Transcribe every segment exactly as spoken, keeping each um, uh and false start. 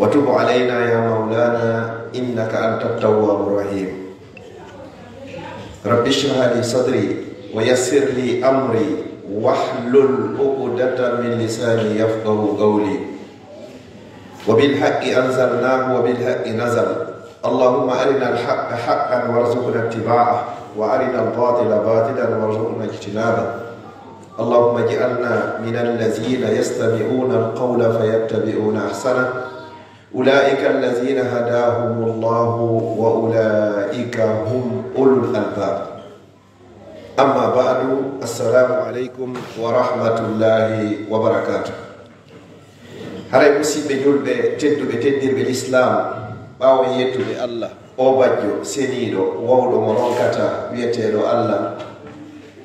وتب علينا يا مولانا إنك أنت التواب الرحيم. رب اشرح لي صدري ويسر لي أمري واحلل عقدة من لساني يفقه قولي. وبالحق أنزلناه وبالحق نزل. اللهم أرنا الحق حقا وارزقنا اتباعه وأرنا الباطل باطلا وارزقنا اجتنابه. اللهم اجعلنا من الذين يستمعون القول فيتبعون أحسنه. أولئك الذين هداهم الله وأولئك هم أولو الألباب. أما بعد، السلام عليكم ورحمة الله وبركاته. Haray musiɓɓe julɓe tedduɓe, teddirɓe Lislaam, ɓaawo yettude Allah, o bajjo seniiɗo, wawɗo mo ronkata, wiyeteeɗo Allah,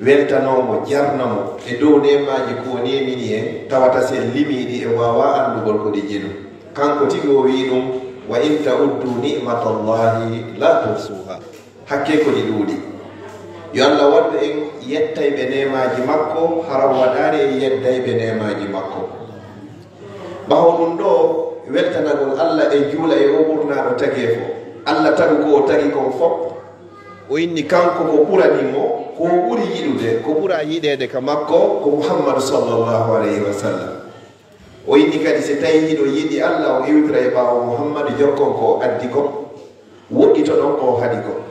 weltanoomo, jarnamo e dow neemaaji ko o neemini en, tawata si en limii ɗi en waawaa anndugol ko ɗi jenu. Kanko tigi o wi'i ɗum, "Wa in ta'uddu ni'matallahi la tuhsuha." Hakkee ko ɗi ɗuuɗi. Yo Allah waɗu en yettayɓe neemaaji makko, hara o waɗaani en yeddayɓe neemaaji makko. Ɓaawo ɗum ɗoo, weltanagol Allah e juula e o ɓurnaaɗo tageefo. Allah tagu ko o tagi kon fof. O inni kanko ko ɓurani mo, ko o ɓuri yiɗude, ko ɓura yiɗeede ka makko, ko Muhammadu sallallahu alayhi wa sallam. O inni kadi si tawii hiɗo yiɗi Allah, o iwtira e ɓaawo Muhammadu, jokkon ko o addi kon, woɗɗitoɗon ko o haɗi kon.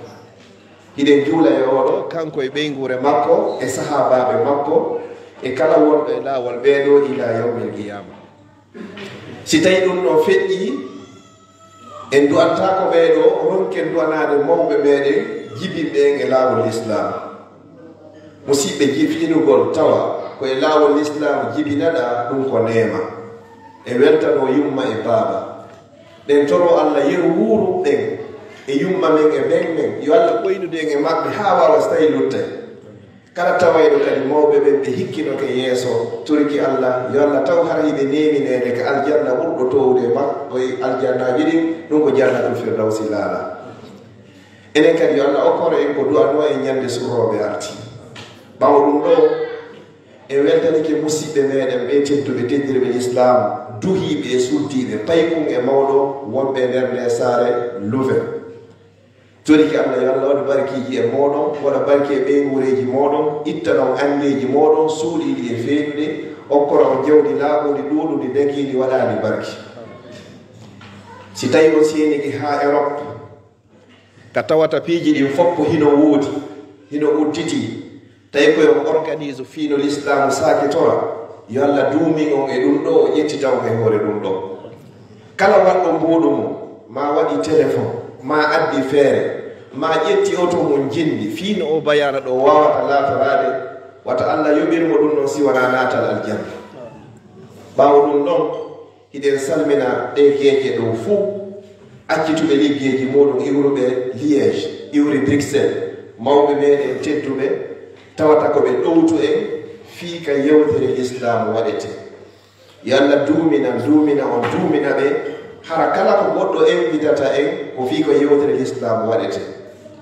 Hiɗen juula e oɗo, kanko e ɓeynguure makko, e sahaabaaɓe makko, e kala wonɗo e laawol ɓee ɗoo ila yawmil qiyaama. Si tawii ɗum ɗoo feƴƴii, en du'antaako ɓee ɗoo, ronken du'anaade mawɓe meɗen jibinɓe en e laawol Lislaam. Musiɓɓe, jibinugol tawa ko e laawol Lislaam jibinaɗaa, ɗum ko neema. E weltanoo yumma e baaba. Ɗen toroo Allah yeru wuuru ɗen e yumma men e ben men. Yo Allah ɓoynude en e maɓɓe haa waawa si tawii luttay. Kala tawayɗo kadi mawɓe ɓen ɓe hikkinoke yeeso, toriki Allah, yo Allah taw hara hiɓe neemineede ka aljanna ɓurɗo toowude e ma-, e aljannaaji ɗin, ɗum ko Jannatul Firdawsi laala. Enen kadi yo Allah okkoro en ko du'anoo en ñande surrooɓe arti. Ɓaawo ɗum ɗoo, en weltanike musiɓɓe meɗen ɓe tedduɓe, teddirɓe Lislaam, duhiiɓe e suddiiɓe, paykun e mawɗo, wonɓe e nder nde saare Louvain. Toriki Allah, yo Allah waɗu barkiiji e mooɗon, waɗa barki e ɓeynguureeji mooɗon, ittanon anndeeji mooɗon suuɗiiɗi e feeñuɗi, okkora on jawdi laaɓundi, ɗuuɗundi, dagiindi, waɗaandi barki. Si tawii on seenike haa Europe, ka tawata piiji ɗin fof ko hino woodi, hino udditii, tawi ko yo on organise fii no Lislaamu saakitora, yo Allah duumin on e ɗum ɗoo, o ƴettita on e hoore ɗum ɗoo. Kala waɗɗo mbuuɗu mum, maa waɗi téléphone, maa addi feere, maa ƴetti oto mum jinndi, fii no o bayaana ɗoo waawata laatoraade, wata Allah yoɓir mo ɗum ɗon si wanaa naatal aljanna. Ɓaawo ɗum ɗon, hiɗen salmina ɗee geece ɗoo fuu, accituɓe liggeeji muɗum iwruɓe Liège, iwri Bruxelles, mawɓe meɗen tedduɓe, tawata ko ɓe ɗowtu en fii ka yewtere Lislaamu waɗetee. Yo Allah duumina, duumina on, duumina ɓe, hara kala ko goɗɗo invitata en, ko fii ko yewtere Lislaamu waɗetee.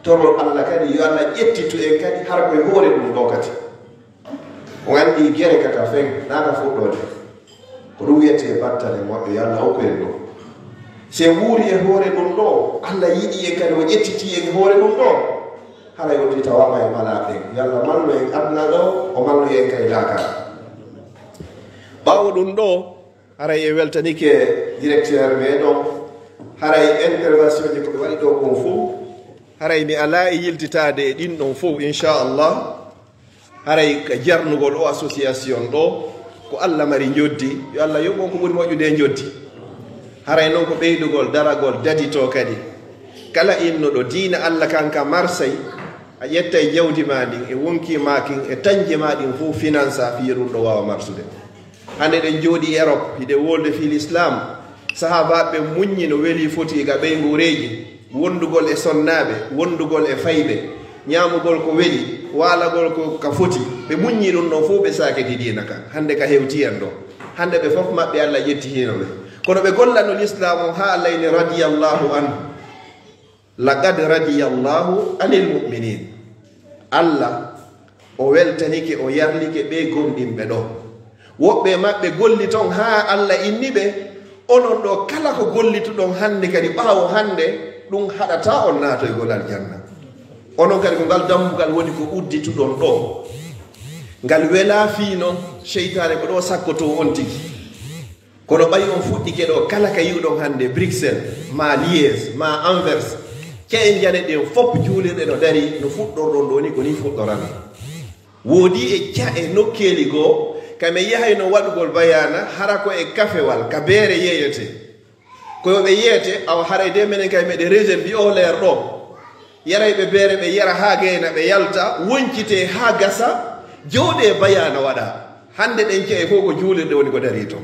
Toron Allah kadi, yo Allah ƴettitu en kadi, hara ko e hoore ɗum ɗoo kadi. On anndi gere ka ka fen, naa ka fuɗɗoode. Ko ɗum wiyetee battane moƴƴo, yo Allah okku en ɗum. Si en wuuri e hoore ɗum ɗoo, Allah yiɗi en kadi, o ƴettitii en e hoore ɗum ɗoo. Haray on tawaama e malaaɓe ɓen. Yo Allah mallu en aduna ɗoo, o mallu en kadi laakara. Ɓaawo ɗum ɗoo, haray en weltanike directeur meɗen, haray intervention ji ko ɓe waɗi ɗoo kon fof, haray mi alaa e yiltitaade e ɗin ɗon fof, inchallah. Haray ka jarnugol o association ɗoo, ko Allah mari njoddi, yo Allah yoɓ on ko ɓuri moƴƴude e njoddi. Haray non ko ɓeydugol daragol daditoo kadi. Kala innuɗo diina Allah kan ka Marseille, a ƴettay jawdi maa ndin, e wonkii maa kin, e tañje maa ɗin fof finansa fii yo ɗum ɗoo waawa marsude. Hannde eɗen jooɗii Europe, hiɗen wolde fii Lislaam. Sahaabaaɓe ɓen muññi no welii foti ga ɓeynguureeji, wondugol e sonnaaɓe, wondugol e fayɓe, ñaamugol ko weli, waalagol ko ka foti. Ɓe muññii ɗum ɗon fof, ɓe saakiti diina kan. Hannde ka hewtii en ɗoo. Hannde ɓe fof maɓɓe Allah ƴettitiino ɓe. Kono ɓe gollano Lislaam on haa Allah inni radiyallahu anhu. Laqad radiyallahu anil mu'minin. Allah o weltanike, o yarlike ɓee gomɗinɓe ɗoo. Woɓɓe e maɓɓe golli ton haa Allah inni ɓe, Onon ɗo, kala ko gollituɗon hannde kadi, ɓaawo hannde, ɗum haɗata on naatoygol aljanna. Onon kadi, ko ngal dambugal woni ko uddituɗon ɗo. Ngal wela fii noon, seytaane ko ɗo sakkoto on tigi. Kono ɓay on fuɗɗike ɗo, kala ka yi'uɗon hannde, Bruxelles, ma Liège, ma Anvers, ca'e njane ɗen fof juulirɗe no dari, no fuɗɗorɗon ɗo ni, ko ni fuɗɗorano. Woodi e ca'e nokkeeli goo, ka mi yahayno waɗugol bayaana, hara ko e kafewal, ka beere yeeyete. Ko yo ɓe yeeyete, awa haray de menen kay meɗen réserve o leer ɗo. Yarayɓe beere ɓe yara haa gayna, ɓe yalta, woncitee haa gasa, jooɗee bayaana waɗa. Hannde ɗen ca'e fof ko juulirɗe woni ko darii ton.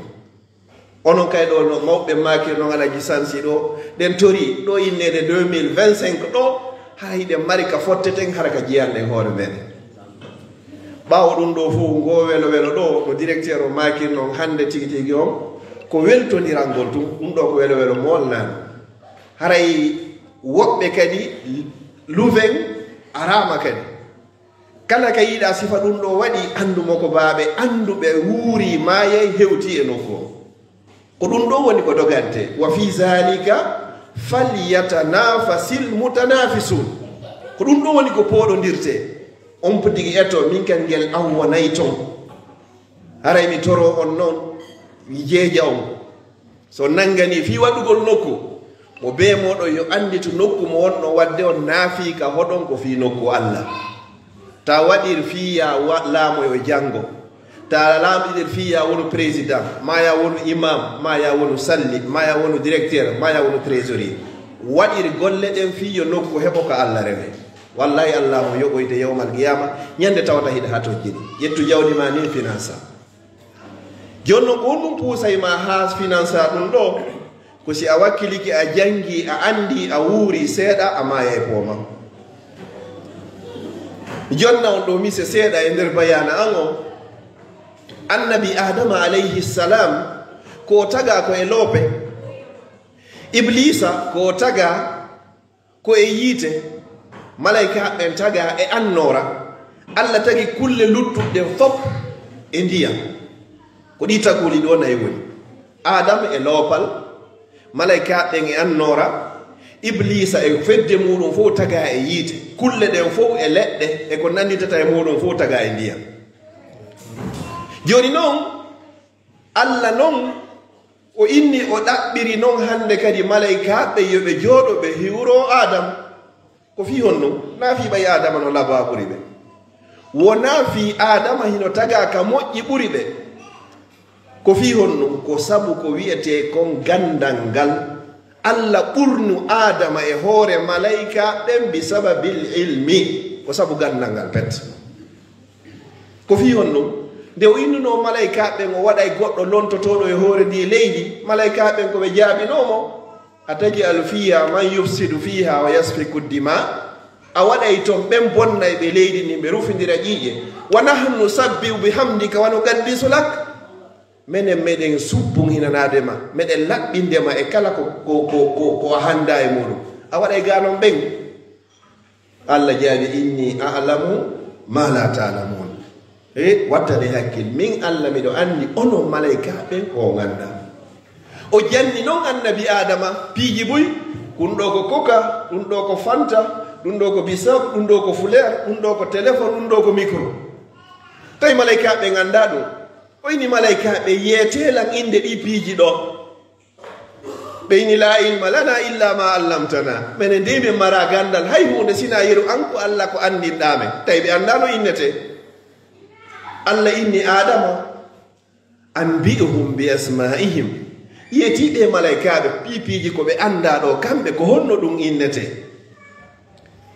Onon kay ɗo no mawɓe maakiri noon, Alaji Sansi ɗo, ɗen tori ɗo inneede deux mille vingt-cinq ɗo, hara hiɗen mari ka fotteten, hara ka jiyanɗen hoore meɗen. Ɓaawo ɗum ɗo fof, ngo welo welo ɗo, no directeur o maakiri noon hannde tigi tigi on, ko weltondirangol tun, ɗum ɗo ko welo welo mo wallani. Haray woɓɓe kadi luven araama kadi. Kala ka yiɗa sifa ɗum ɗo waɗi, anndu mo ko baaɓe annduɓe wuuri maayay hewti e nokku o. Ko ɗum ɗo woni ko dogante. Wa fi zalika falyatanafasil mutanafisun. Ko ɗum ɗo woni ko pooɗondirte. On tigi eto, min kan ngel awwanay ton. Haray mi toro on noon, mi jeeja on. So nannganii fii waɗugol nokku, mo bee mooɗon yo annditu nokku mo wonno waɗde on naafii ka hoɗon ko fii nokku Alla. Ta waɗir fii ya wa-, laamoyo janngo. Ta laamiɗir fii ya wonu président, maa ya wonu imam, maa ya wonu salli, maa ya wonu directeur, maa ya wonu trésorier. Waɗir golle ɗen fii yo nokku heɓo ka Alla rewe. Wallahi Alla mo yoɓoyde yawmal qiyama, ñande tawata hiɗa hatojjini. Ƴettu jawdi ma nin finansa. Jooni noon, ko honɗum puusay ma haa finansa ɗum ɗo? Ko si a wakkilike, a janngi, a anndi, a wuuri seeɗa, a maaya e pooma. Mi jonna on ɗo mise seeɗa e nder bayaana an on. Annabi Aadama alayhi salam, ko o taga ko e loope. Ibliisa, ko o taga ko e yiite, malaykaaɓe ɓen taga e annoora, Alla tagi kulle luttuɗe fof e ndiyam. Ko ɗi taguuli ɗo nayi woni. Aadam e loopal, malaykaaɓe ɓen e annoora, Ibliisa e fedde muuɗum fof taga e yiite, kulle ɗen fof e leɗɗe e ko nannditata e muuɗum fof taga e ndiyam. Jooni noon, Alla noon, o inni, o ɗaɓɓiri noon hannde kadi malaykaaɓe yo ɓe jooɗo, ɓe hiwro Aadam. Ko fii honɗum? Naa fii ɓay Aadama no labaa ɓuri ɓe. Wonaa fii Aadama hino tagaa ka moƴƴi ɓuri ɓe. Ko fii honɗum? Ko sabu ko wi'etee kon ganndal ngal. Alla ɓurnu Aadama e hoore malaykaaɓe ɓen bi sababil ilmi. Ko sabu ganndal ngal pet. Ko fii honɗum? Nde o innunoo malaykaaɓe ɓen, o waɗay goɗɗo lontotooɗo e hoore ndii leydi, malaykaaɓe ɓen ko ɓe jaabinoo mo, "Ataj'alu fiha man yufsidu fiha wa yasfiku dima." A waɗay ton ɓen bonnayɓe leydi ndin, ɓe rufindira ƴiiƴe. "Wa nahnu nusabbihu bihamdika wa nuqaddisu lak." Menen meɗen subbu hinanaade ma, meɗen laɓɓinde ma e kala ko, ko, ko, ko, ko a hanndaa e muuɗum. A waɗay gaa non ɓen. Alla jaabi, "Inni a'lamu ma la ta'lamun." E, wattane hakkil, min Alla miɗo anndi onon malaykaaɓe ɓen ko on anndaa. O janni non annabi Aadama piiji buy, ɗum ɗo ko coca, ɗum ɗo ko fanta, ɗum ɗo ko bisap, ɗum ɗo ko fleur, ɗum ɗo ko téléphone, ɗum ɗo ko micro. Tawi malaykaaɓe ɓen anndaa ɗum. O inni malaykaaɓe, "Yeetee lan innde ɗii piiji ɗo." Ɓe inni, "La ilma lana illa ma allamtana." Menen dey, min maraa ganndal hay huunde, sinaa yeru an ko Alla ko anndinɗaa men. Tawi ɓe anndaa no innetee. Alla inni Aadama, "Anbi'hum bi asma'ihim." Yeetii ɓee malaykaaɓe piiji ko ɓe anndaa ɗo, kamɓe ko honno ɗum innetee?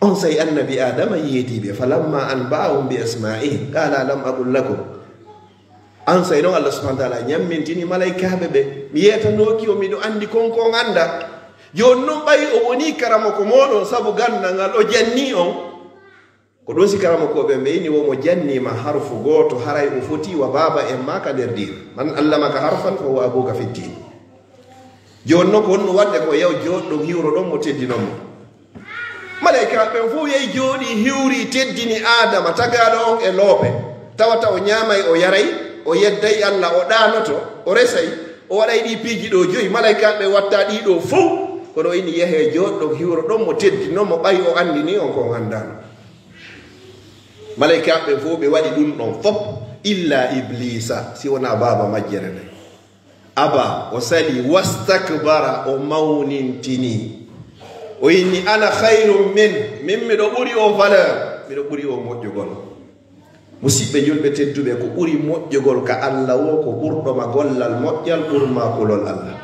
Onsay annabi Aadama yeetii ɓe, "Falamma anba'ahum bi asma'ihim, qala alam aqul lakum." Onsay non Alla subhanahu wa ta'ala ñammintini malaykaaɓe ɓe, "Mi yeetanooki on, miɗo anndi kon ko on anndaa." Jooni non ɓay o wonii karamoko mooɗon sabu ganndal ngal o jannii on. Ko ɗum si karamokooɓe ɓe inni, wo mo janniima harfu gooto, haray o fotii wa baaba en maa ka nder diina. "Man allamaka harfan fa huwa abuka fi diin." Jooni non ko honno waɗde ko yaw jooɗɗon hiwroɗon mo, teddinon mo? Malaykaaɓe ɓen fof yehi jooɗii, hiwri, teddini Aadama, tagaaɗo on e loope. Tawata o ñaamay, o yaray, o yedday Alla, o ɗaanoto, o resay, O waɗay ɗi piiji ɗo joyi, malaykaaɓe watta ɗi ɗo fow. Kono o inni, "Yehee, jooɗɗon, hiwroɗon mo, teddinɗon mo, ɓay o anndini on ko on anndaano." Malaykaaɓe fow ɓe waɗi ɗum ɗon fow, illa Ibliisa, si wonaa baaba majjere nden. Aba, o sali, wastakbara, o mawnintini. O inni, "Ana khayrun min, min miɗo ɓuri o valeur, miɗo ɓuri o moƴƴugol." Musiɓɓe julɓe tedduɓe, ko ɓuri moƴƴugol ka Alla wo ko ɓurɗo ma gollal moƴƴal, ɓur ma kulol Alla.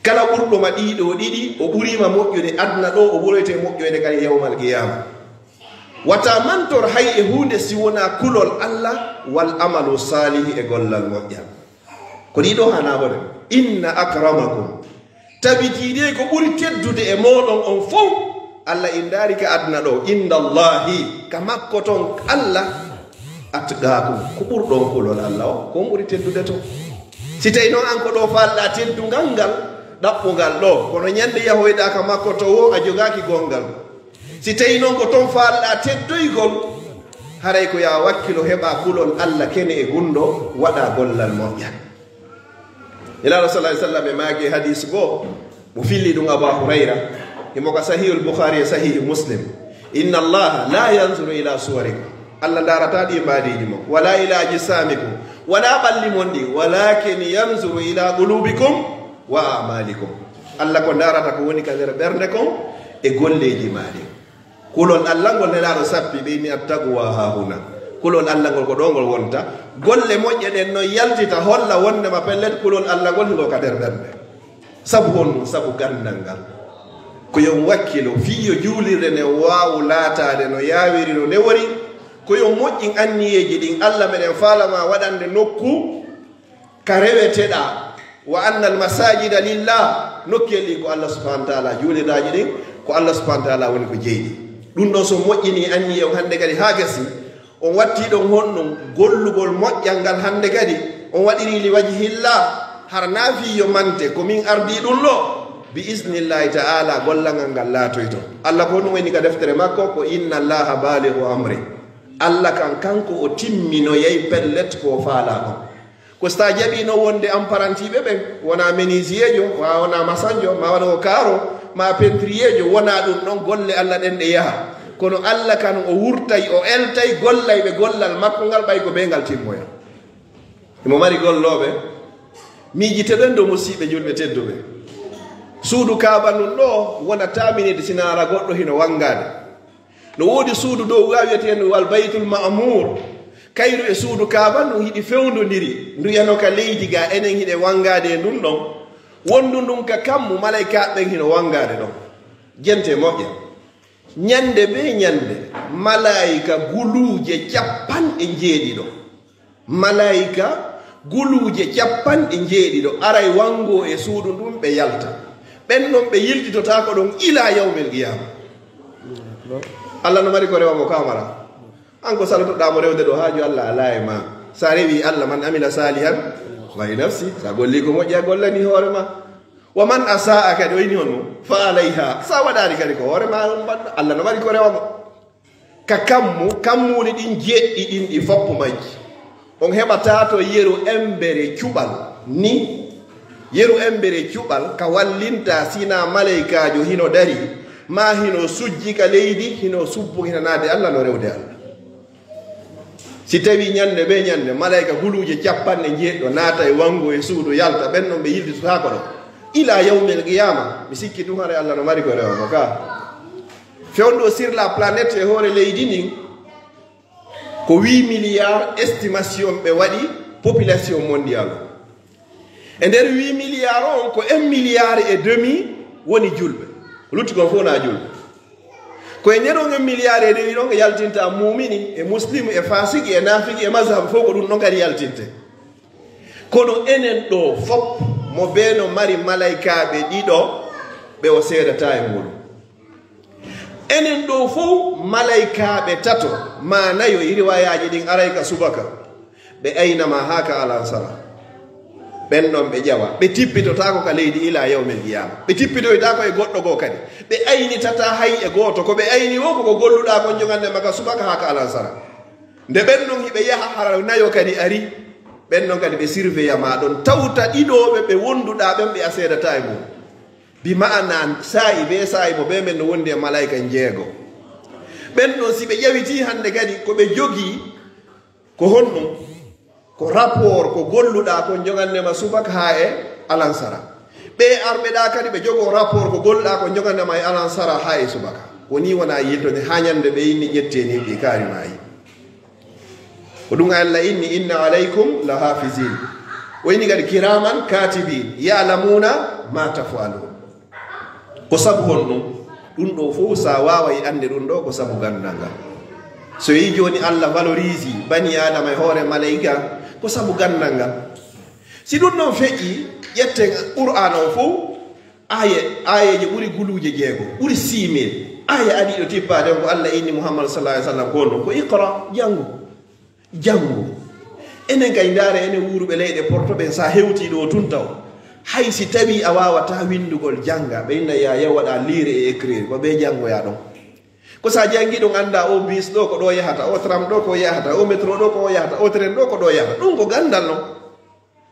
Kala ɓurɗo ma ɗiɗo ɗiɗi, o ɓuri ma moƴƴude aduna ɗo, o ɓuroyte moƴƴoyde kadi yawmal qiyaama. Wata mantor hay e huunde si wonaa kulol Alla, wal amalu saalihi e gollal moƴƴal. Ko ɗiɗo hana wone. Inna akramakum. Tabitiiɗe ko ɓuri teddude e mooɗon on fow, Alla indaari ka aduna ɗo, inda Allahi, ka makko ton Alla, atqaakum, ko ɓurɗo on kulol Alla o, ko on ɓuri teddude to. Si tawi noon an ko ɗo faalɗa teddungal ngal, ɗaɓɓungal ɗo, kono ñande yahoyɗa ka makko to wo, a jogaaki gongal. Si tawi noon ko ton faalɗa teddoygol, haray ko ya wakkilo heɓa kulol Alla kene e gunndo, waɗa gollal moƴƴal. Nelaaɗo sallallahu alaihi wasallam e maaki hadis goo, mo filli ɗum Aba Hurayra, himo ka Sahihul Bukhari e Sahih Muslim. Inna Allaha la yanzuru ila suwarikum. Alla ndaarata ɗi mbaadiiji mon. Wala ila ajsamikum. Wala ɓalli mon ɗi. Walakin yanzuru ila qulubikum wa a'malikum. Alla ko ndaarata ko woni ka nder ɓernde kon e golleeji maa ɗin. Kulol Alla ngol Nelaaɗo sappi, ɓe inni, "Attaqwa hahuna." Kulol Alla ngol ko ɗo ngol wonta. Golle moƴƴe ɗen no yaltita holla wondema pellet kulol Alla ngol hingol ka nder ɓernde. Sabu honɗum? Sabu ganndal ngal. Ko yo on wakkilo fii yo juulirde nden waawu laataade no yaawiri no nde wori. Ko yo on moƴƴin anniyeeji ɗin. Alla meɗen faalama waɗande nokku ka reweteɗaa, wa annal masajida lillah, nokkiyel ɗin ko Allah subhanahu wa ta'ala, juuliraaji ɗin ko Allah subhanahu wa ta'ala woni ko jeyɗi. Ɗum ɗon so moƴƴini anniye on hannde kadi haa gasi, on watti ɗon honɗum gollugol moƴƴal ngal hannde kadi, on waɗiri li wajhillah, hara naafi yo mante ko min ardi ɗum ɗo, bi isnillahi ta'ala gollal ngal ngal laatoyto. Allah ko honɗum woni ka deftere makko ko inna allaha balighu amri. Allah kan kanko o timminoyay pellet ko o faalaa kon. Ko si taa jaɓiino wonde apparantiiɓe ɓen, wonaa menuisierjo, maa wonaa masanjo, maa wonaa o kaaro, maa pentriyeejo, wonaa ɗum ɗon golle Alla ɗen ɗe yaha. Kono Alla kan o wurtay, o eltay gollayɓe gollal makko ngal, ɓay ko bee ngal timmoya. Himo mari gollooɓe. Miijitoɗen ɗo musiɓɓe julɓe tedduɓe. Suudu Kaaba ndun ɗo wona taaminirde si naara goɗɗo hino wanngaade. No woodi suudu dow ga wiyeteendu Al Baytul Ma'muur. Kayru e suudu Kaaba ndun hiɗi fewndondiri. Ndu yano ka leydi ga, enen hiɗen wanngaade e ndun ɗon. Wondu ndun ka kammu, malaykaaɓe ɓen hino wanngaade ɗon. Jente moƴƴa. Ñande bee ñande, malaayika guluuje capanɗe njeeɗiɗo. Malaayika guluuje capanɗe njeeɗiɗo aray wanngo e suudu ndun, ɓe yalta. Ɓen non ɓe yiltitotaako ɗon ilaa yawmil qiyaama. Allah no mari ko rewa mo kamara. An ko salotoɗaa mo rewde ɗo, haaju Allah alaa e ma. Sa rewi Allah, man amila salihan fali nafsi. Sa golli ko moƴƴi, a gollani hoore ma. Wa man asaa kadi, o inni honno? Fa alayha. Sa waɗaali kadi ko hoore ma on mbaɗɗa. Allah no mari ko rewa mo. Ka kammu, kammuuli ɗin jeɗɗi ɗin ɗi foppu majji. On heɓataa to yeru embere cuɓal ni. Yeru embere cuɓal ka wallinta sina malaykaajo hino dari, maa hino sujji ka leydi, hino subbu, hino naade Allah, no rewde Allah. Si tawi ñande bee ñande, malaayika guluuje capanɗe njeeɗiɗo naata e wanngo e suudu yalta, ɓen non ɓe yiltitotaako ɗo. Ila yawmil qiyaama, mi sikki tun haray Allah no mari ko rewa mo ka. Fewndo sur la planète e hoore leydi ndin, ko huit milliards estimation ɓe waɗi population mondial. E nder huit milliards on, ko un milliard et demi woni julɓe. Ko lutti kon fof na julɓe. Ko e nder on un milliard et demi ɗon yaltinta mumini, e muslimu, e fasiki, e nafiki, e mazhab fof ko ɗum ɗon kadi yaltinte. Kono enen ɗo fof, mo bee no mari malaykaaɓe ɗiɗo, ɓe o seedata e muɗum. Enen ɗo fof, malaykaaɓe tato, maa nayo, e riwayaaji ɗin aray ka subaka. Ɓe aynama haa ka alansara. Ɓen ɗon ɓe ƴawa. Ɓe tippitotaako ka leydi ila yawmil qiyaama. Ɓe tippitoytaako e goɗɗo goo kadi. Ɓe aynitataa hay e gooto. Ko ɓe ayni woo ko ko golluɗaa kon jogande ma ka subaka haa ka alansara. Nde ɓen ɗon hiɓe yaha hara nayo kadi ari. Ɓen non kadi ɓe surveilla ma ɗon, tawta ɗiɗo ɓe ɓe wonduɗa ɓen ɓe a seedata e mum. Bi ma'ana saa'i be saa'i mo be men no wondi e malaika jeego. Ɓen non si ɓe ƴawiti hande kadi ko ɓe jogi ko honɗum? Ko rapport ko golluɗa kon jogannema subaka haa e alansara. Ɓe arɓe ɗa kadi ɓe jogo rapport ko golluɗa kon jogannema e alansara haa e subaka. Woni wona yiltode haa ñande ɓe inni ƴetteni ɗi kaari mayi. Ko ɗum Allah inni, "Inna alaykum la hafizin." O inni kadi, "Kiraman katibin, ya'lamuna ma taf'alun." Ko sabu honɗum? Ɗum ɗo fof sa waway ande ɗum ɗo ko sabu gandal ngal. So yi joni Allah valorise bani Adama e hoore malaika, ko sabu gandal ngal. Si ɗum ɗon feƴƴi, ƴetten Qur'an o fof, Aaye, aayeeje ɓuri guluuje jeego, ɓuri six mille. Aaye adiiɗo tippaade on ko Allah inni Muhammad sallallahu alaihi wasallam ko honɗum? Ko iqra, janngu. Janngu. Enen kay ndaare, enen wuuruɓe leyɗe Porto ɓen, sa hewtii ɗo tun taw. Hay si tawii a waawataa winndugol, jannga. Ɓe inna ya, ya waɗa lire et écrire, ko ɓe janngoyaa ɗon. Ko sa janngi ɗum annda o bus ɗo ko ɗo yahata, o tram ɗo ko yahata, o métro ɗo ko o yahata, o train ɗo ko ɗo yahata. Ɗum ko ganndal non.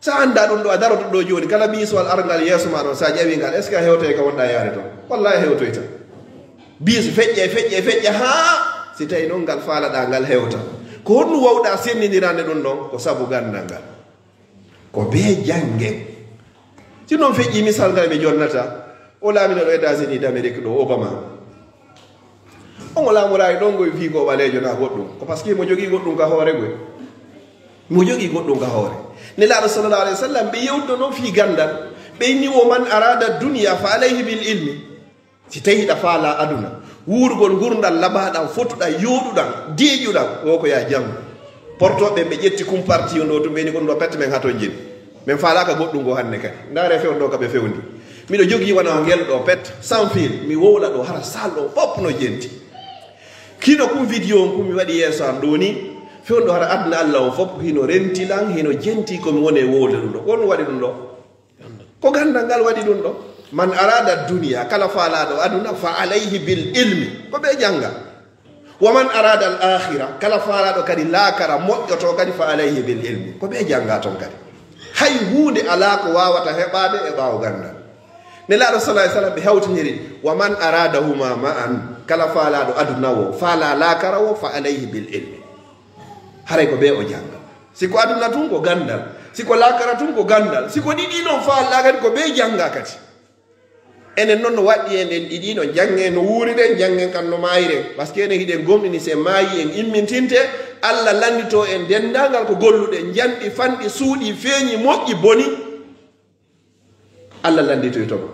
Sa annda ɗum ɗo, a daroto ɗo jooni, kala biisowal arngal yeeso ma ɗon, sa ƴawi ngal, est-ce que a hewtay ka wonɗa yaade ton? Wallahi a hewtoyta. Biiso feƴƴa, feƴƴa, feƴƴa, haa si tawi noon ngal faalaɗa ngal hewta. Ko honɗum wawɗa senndindirande ɗum ɗon? Ko sabu gandal ngal. Ko bee janngen. Si noon feƴƴi misal ngal mi jonnata, o laamino ɗo États-Unis d'Amérique ɗo, Obama. On o laamoraaki ɗon goy fii ko o ɓaleejo naa goɗɗum. Ko parce que mo jogii goɗɗum ka hoore goy. Mo jogii goɗɗum ka hoore. Nelaaɗo sallallahu alaihi wasallam ɓe yewtuno noon fii gandal. Ɓe inni, "Wa man arada dunya fa alayhi bil ilmi." Si tawi hiɗa faala aduna, wuurugol ngurndan labaɗan, fotuɗan, yooɗuɗan, deeƴuɗan, o ko ya janngu. Porto ɓe ɓe ƴetti kum parti on ɗo tum ɓe ni kon ɗo pet men haton jin. Men faalaaka goɗɗum go hannde kadi. Ndaare fewndo ka ɓe fewndi. Miɗo jogii wona ngel ɗo pet, sans fil, mi wowla ɗo hara sal ɗo fof no jenti. Kino kum vidéo on kum mi waɗi yeeso am ɗo ni, fewndo hara aduna Allah on fof hino renti lan, hino jenti ko mi woni e wowle ɗum ɗo. Ko honɗum waɗi ɗum ɗo? Ko gandal ngal waɗi ɗum ɗo. Man arada dunya, kala faalaɗo aduna, fa alayhi bil ilmi. Ko ɓe jannga. Wa man arada al akhira, kala faalaɗo kadi laakara moƴƴoto kadi fa alayhi bil ilmi. Ko ɓe jannga ton kadi. Hay huunde alaa ko wawata heɓaade e ɓaawo gandal. Nelaaɗo sallallahu alaihi wasallam ɓe hawtiniri, "Wa man aradahuma ma'an," kala faalaɗo aduna wo, faala laakara wo, fa alayhi bil ilmi. Haray ko ɓe o jannga. Si ko aduna tun ko gandal, si ko laakara tun ko gandal, si ko ɗiɗi non faalɗa kadi ko ɓe jannga kadi. Enen noon no waɗɗi en ɗen ɗiɗi no janngen, no wuuriren, janngen kan no maayiren. Parce que enen hiɗen gomɗini si en maayi en immintinte, Allah lanndito en denndaangal ko golluɗen, njanɗi, fanɗi, suuɗi, feeñi, moƴƴi, boni. Allah lannditoyto ma.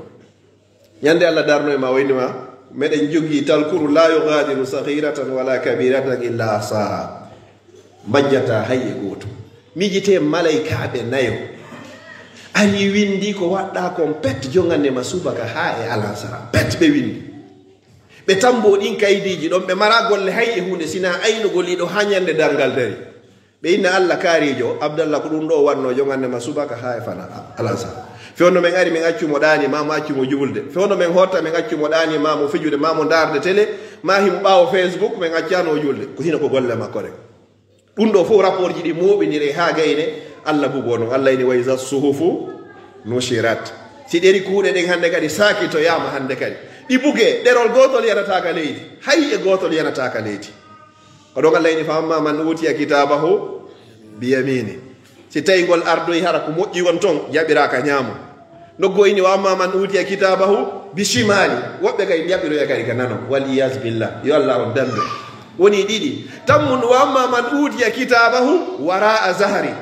Ñande Allah darno e ma, o inni ma, meɗen jogii talkuru, "La yughadiru saghiratan wala kabiratan illa ahsaha." Majjata hay e gooto. Miijite malaykaaɓe nayo. Ari windi ko waɗɗa kon pet jongande ma subaka haa e alansara. Pet ɓe windi. Ɓe tambo ɗin kaydiiji ɗon, ɓe mara golle hay e huunde, sina aynugol iɗo haa ñande darngal dari. Ɓe inna Allah kaariijo, Abdallah, ko ɗum ɗo wanno jongande ma subaka haa e fana, a-, alansa. Fewndo men ari, men accu mo ɗaani, ma mo accu mo juulde. Fewndo men hotta, men accu mo ɗaani, ma mo fijude, ma mo ndaarde télé, ma himo ɓaawo Facebook, men accano juulde. Ko hino ko golle makko ɗen. Ɗum ɗo fof rapport ji ɗi mooɓindire haa gayne, Allah bugo non. Allah ini, "Wa iza suhufu nushirat." Si ɗeri kuuɗe ɗen hannde kadi saakitoyaama hannde kadi. Ɗi buge, ɗerol gootol yanataaka leydi. Hay e gootol yanataaka leydi. Ko ɗon Allah ini, "Fa amma man utiya kitabahu bi yamini." Si tawi ngol ardoyi hara ko moƴƴi won ton, jaɓira ka ñaamo. Noggo ini, "Wa amma man utiya kitabahu bi shimali." Woɓɓe kay jaɓiroya kadi ka nano. Wal iyaz billah. Yo Allah on dambe. Woni ɗiɗi. Tammun, "Wa amma man utiya kitabahu wara'a zahri."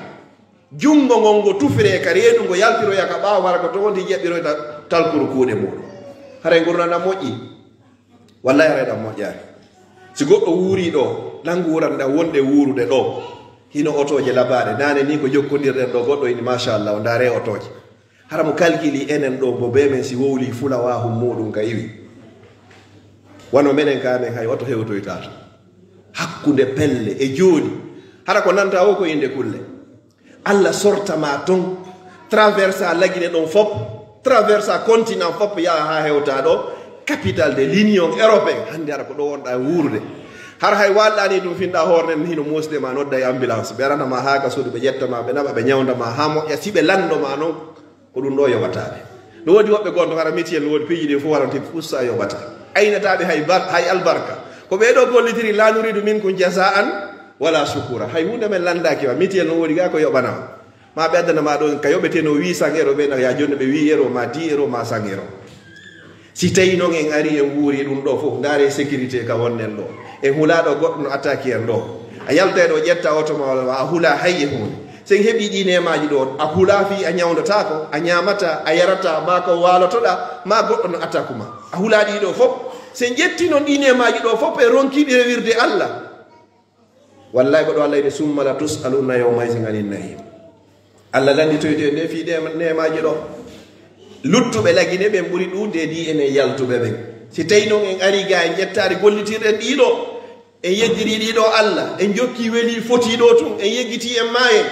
Junngo ngon ngo tufire ka reedu, ngo yaltiroya ka ɓaawo, hara ko to wonti jaɓiroyta talkuru kuuɗe muɗum. Haray ngurndan moƴƴi. Wallahi, haray ɗan moƴƴaani. Si goɗɗo wuuri ɗo, ɗan nguuran ɗan wonɗe wuurude ɗo, hino otooje labaaɗe. Naane ni ko jokkondirɗen ɗo, goɗɗo ini, "Machallah, o ndaare otooje." Hara mo kalkili enen ɗo, mo be men si wowli fulawahum muɗum ka iwi. Wano menen ka men hay oto hewtoyta to. Hakkunde pelle e jooni. Hara ko nanta o ko innde kulle. Allah sorta ma ton, traversa lagine ɗon fop, traversa continent fop, yaha ha hewta ɗo, capitale de l'Union européenne, hannde hara ko ɗo wonɗa wuurude. Har hay walɗani ɗum finɗa hoore nden hino musde ma, nodda e ambulance, ɓe arana ma haa ka suudu, ɓe ƴetta ma, ɓe naɓa, ɓe ñawnda ma haa moƴƴa. Si ɓe lanndo ma noon, ko ɗum ɗo yoɓata ɓe. No woodi woɓɓe gonto hara mutuelle, no woodi piiji ɗin fof waɗante fussa yoɓata. Aynata ɓe hay bar-, hay albarka. Ko ɓee ɗo gollitiri, "La nuridu minkum jazaan wala shukura." Hay huunde men lanndaaki ma. Mutuelle no woodi ga ko yoɓana ma. Ma ɓe addana ma ɗo ka yoɓeteno huit cents euro, ɓe na ya jonne ɓe huit euro ma dix euro ma cent euro. Si tawi noon en ari en wuuri ɗum ɗo fof, ndaare sécurité ka wonɗen ɗo. En hulaɗo goɗɗo no attaque en ɗo. A yalta e ɗo ƴetta oto ma walla a hula hay e huunde. Sen heɓi ɗi neemaaji ɗo, a hula fii a ñawndotaako, a ñaamata, a yarata, ma ko waalotoɗa, ma goɗɗo no attaque ma. A hula ɗi ɗo fof. Sen ƴetti noon ɗi neemaaji ɗo fof e ronkiɗi rewirde Allah. Wallahi ko ɗo Allah yiɗi, "Summa la tus'alunna yawma izin anin na'im." Allah lannditoyto en nde fii ɗe neemaaji ɗo. Luttuɓe lagine ɓen ɓuri ɗuuɗde e ɗi enen yaltuɓe ɓen. Si tawi noon en ari ga en ƴettaade gollitirɗen ɗiɗo, en yeddiri ɗiɗo Allah, en jokki weli foti ɗo tun, en yeggiti en maayen.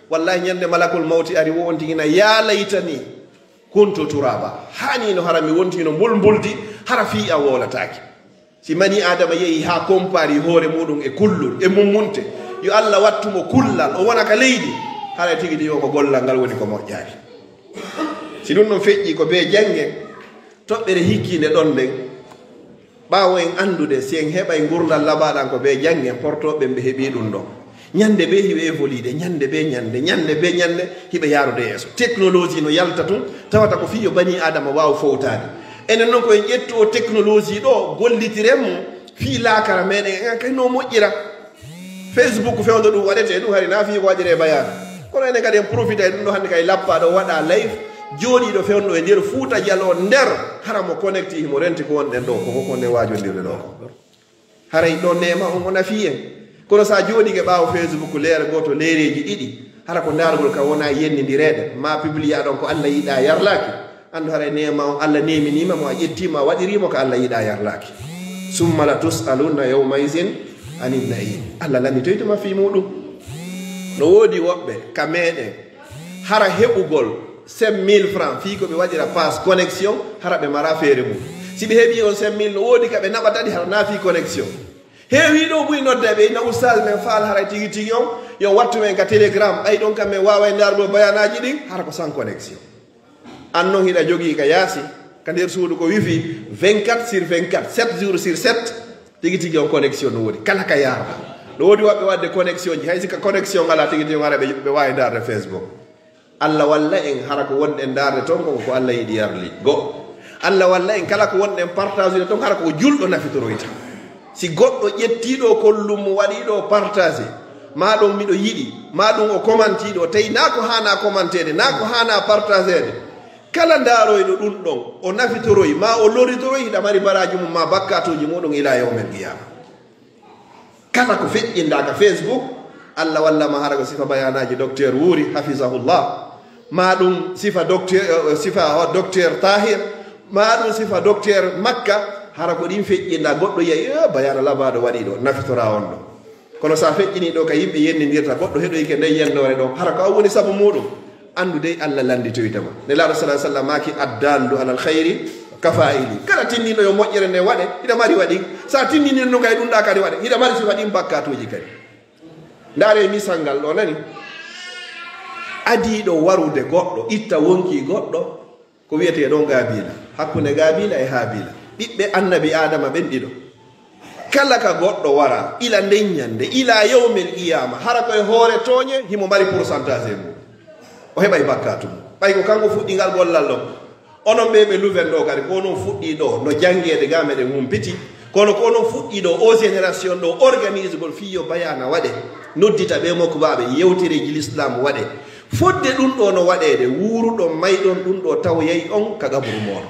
Wallahi ñande malakul mawti ari wo on tigi na, "Ya laytani kuntu turaba." Hani no hara mi wontino mbulmbuldi, hara fii a woolataake. Si mani Adama yehi haa kompari hoore muɗum e kullun, e mummunte, yo Allah wattu mo kullal, o wona ka leydi, haray tigi tigi o ko gollal ngal woni ko moƴƴaani. Si ɗum ɗon feƴƴi ko bee jannge, toɓɓere hikkiinde ɗon nden, ɓaawo en anndude si en heɓay ngurndan laɓaaɗan ko bee jannge, portooɓe ɓe heɓi ɗum ɗon. Ñande bee hiɓe évolude, ñande bee ñande, ñande bee ñande hiɓe yaarude yeeso. Technologie no yalta tun, tawata ko fii yo bani Adama waaw fowtaade. Enen non ko en ƴettu o technologie ɗo, gollitiren mo fii laakara meɗen, en kay no moƴƴira. Facebook fewndo ɗum waɗete ɗum hari na fii ko waɗire bayaana. Kono enen kadi en profita e ɗum ɗo hannde kay lappa ɗo waɗa live, jooɗiiɗo fewndo e nder Fuuta Jaloo nder, hara mo connecti himo renti ko wonɗen ɗo, ko ko nde waajondirde ɗo ko. Haray ɗon neema on o nafii en. Kono so a jooɗike ɓaawo Facebook leere gooto, leereeji ɗiɗi, hara ko ndaargol ka wona yennindireede, ma publia ɗon ko Allah yiɗa yarlaaki, anndu haray neema on Allah neeminiima mo, a ƴettiima, a waɗiriimo ko Allah yiɗa yarlaaki. "Summa la tus'alunna yawma izin anin na'im." Allah lannditoyto ma fii muɗum. No woodi woɓɓe ka meɗen, hara heɓugol cinq mille francs fii ko ɓe waɗira pass connexion, hara ɓe mara feere mum. Si ɓe heɓi on cinq mille, no woodi ka ɓe naɓata ɗi, hara na fii connexion. Heewi ɗo buy nodda ɓe, na ustaas men faal, hara tigi tigi on, yo wattu men ka Telegram, ɓay ɗon kam men waaway ndaarugol bayaanaaji ɗin, hara ko sans connexion. An non hiɗa jogii ka yaasi, ka nder suudu ko wifi, vingt-quatre sur vingt-quatre, sept jours sur sept, tigi tigi on connexion no woodi, kala ka yaarɗa. No woodi woɓɓe waɗde connexion ji, hay si ka connexion alaa tigi tigi on, hara ɓe, ɓe waawi ndaarde Facebook. Allah walla en, hara ko wonɗen ndaarde toon ko, ko Allah yiɗi yarli. Go, Allah walla en, kala ko wonɗen partager toon, hara ko julɗo nafitoroyta. Si goɗɗo ƴettii ɗo kollum mo waɗii ɗo partager, ma ɗum miɗo yiɗi, ma ɗum o commentii ɗo, tawi na ko haana commenteede, na ko haana partageede, kala ndaaroyɗo ɗum ɗon, o nafitoroy, ma o lorritoroy, hiɗa mari baraaji mum, ma bakkaatuuji muɗum ila yawmel qiyaama. Kala ko feƴƴinɗaa ka Facebook, Allah walla ma hara ko sifa bayaanaaji docteur Wuuri, hafizahullah, ma ɗum sifa docteur, eh, sifa, oh, docteur Tahir, ma ɗum sifa docteur Makka, hara ko ɗin feƴƴinɗaa, goɗɗo yi'ay, "Eh, bayaana labaaɗo waɗii ɗo, nafitora on ɗo." Kono sa feƴƴinii ɗo ka yimɓe yennindirta, goɗɗo heɗoyike nden yennoore ɗon, hara ko an woni sabu muɗum. Anndu dey Allah lannditoyta ma. Nelaaɗo sallallahu alaihi wasallam maaki, "Addallu alal khayri ka fa'ili." Kala tinndinɗo yo moƴƴere nde waɗe, hiɗa mari waɗi. Sa tinndinii ɗum kay ɗum ɗa kadi waɗe, hiɗa mari sifa ɗin bakkaatuuji kadi. Ndaare misal ngal ɗo nani. Adiiɗo warude goɗɗo, itta wonki goɗɗo, ko wiyetee ɗon Gaabiila. Hakkunde Gaabiila e Haabiila. Ɓiɓɓe annabi Aadama ɓen ɗiɗo. Kala ka goɗɗo wara, ila nden ñande, ila yawmel qiyaama, hara ko e hoore tooñe, himo mari pourcentage e mum. O heɓay bakkaatu mum. Ɓay ko kanko fuɗɗi ngal gollal ɗon. Onon ɓe ɓe Louvain ɗo kadi, ko onon fuɗɗi ɗo, no janngeede ga meɗen humpiti. Kono ko onon fuɗɗi ɗo, o génération ɗo, organisegol fii yo bayaana waɗe. Noddita ɓe mokko baaɓe, yewtereeji l'islam waɗe. Fodde ɗum ɗo no waɗeede, wuuruɗon mayɗon ɗum ɗo tawoyay on ka qaburu mooɗon.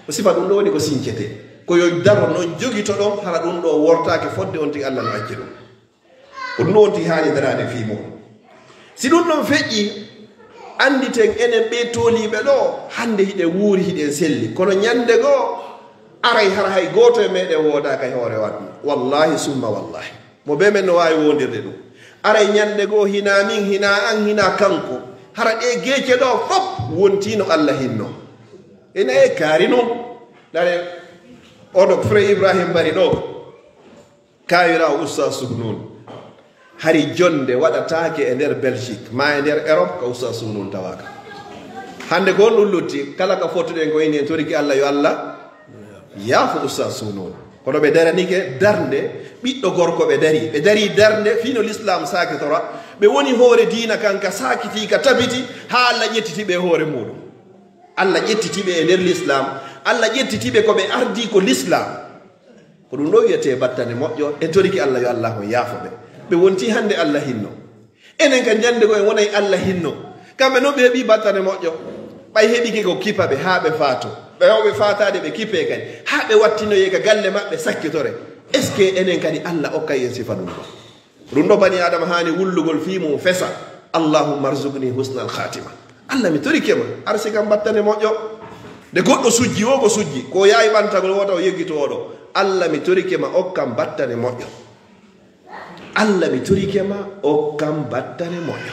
Ko sifa ɗum ɗo woni ko sincete. Ko yo daro non jogitoɗon, hara ɗum ɗo wortaake fodde on tigi Allah no acci ɗum. Ko ɗum ɗo on tigi haani daraade fii mum. Si ɗum ɗon feƴƴi, annditen enen ɓe tooliiɓe ɗo, hannde hiɗen wuuri, hiɗen selli. Kono ñannde goo, aray hara hay gooto e meɗen woodaaka e hoore waɗ-, wallahi summa wallahi. Mo bee men no waawi woondirde ɗum? Aray ñannde goo, hinaa min, hinaa an, hinaa kanko. Hara ɗee geece ɗo fof wontii no Allah hinno. Ene e kaari non. Dare oɗo frère Ibrahim Bari ɗo. Kaawiraawo Ustaas Suhnun, hari jonnde waɗataake e nder Belgique, maa e nder Europe, ka Ustaas Suhnun tawaaka. Hannde ko honɗum lutti? Kala ka fottuɗen ko enen toriki Allah, yo Allah yaafo Ustaas Suhnun. Kono ɓe daranike darnde ɓiɗɗo gorko, ɓe dari, ɓe dari darnde fii no Lislaam saakitora. Ɓe woni hoore diina kan ka saakitii, ka tabiti, haa Allah ƴettiti ɓe e hoore muuɗum. Allah ƴettiti ɓe e nder Lislaam. Allah ƴettiti ɓe ko ɓe ardii ko Lislaam. Ko ɗum ɗo wiyetee battane moƴƴo, en toriki Allah yo Allah on yaafo ɓe. Ɓe wonti hannde Allah hinno. Enen ka jannde goo en wonay Allah hinno. Kamɓe noon ɓe heɓii battane moƴƴo. Ɓay heɓike ko kipa ɓe haa ɓe faato. Ɓe waawɓe faataade ɓe kipee kadi. Haa ɓe wattinoyee ka galle maɓɓe sakkitore. Est-ce que enen kadi Allah okkay en sifa ɗum ɗo? Ɗum ɗo bani Aadama haani wullugol fii mum fesa. Allahumma arzuqni husnal khatima. Allah, mi torike ma, arsi kam battane moƴƴo. Nde goɗɗo sujji, wo ko sujji, ko yaawi ɓantagol wota o yeggito oɗo. Allah, mi torike ma, okkam battane moƴƴo. Allah, mi torike ma, okkam battane moƴƴo.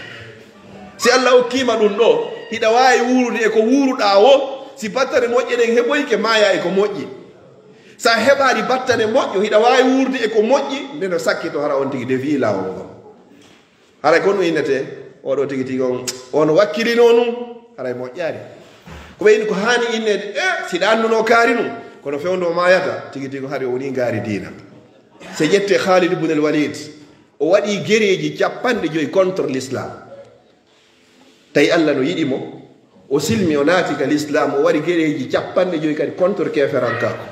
Si Allah okkii ma ɗum ɗo, hiɗa waawi wuurude e ko wuuruɗaa wo, si battane moƴƴe ɗen heɓoyke, maaya e ko moƴƴi. Sa heɓaali battane moƴƴo, hiɗa waawi wuurude e ko moƴƴi, nde no sakkito hara on tigi defii laawol ngol. Haray ko ɗum innetee, oɗo tigi tigi on, on wakkilinoo ɗum, haray moƴƴaali. Ko ɓe inni ko haani inneede, e, si ɗa annduno kaari ɗum, kono fewndo o maayata, tigi tigi hari o woni ngaari diina. Se ƴettee Khalid ibn al-Walid, o waɗi gereeji capanɗe joyi contre l'islam. Tawi Allah no yiɗi mo, o silmi, o naati ka l'islam, o waɗi gereeji capanɗe joyi kadi contre keeferankaaku.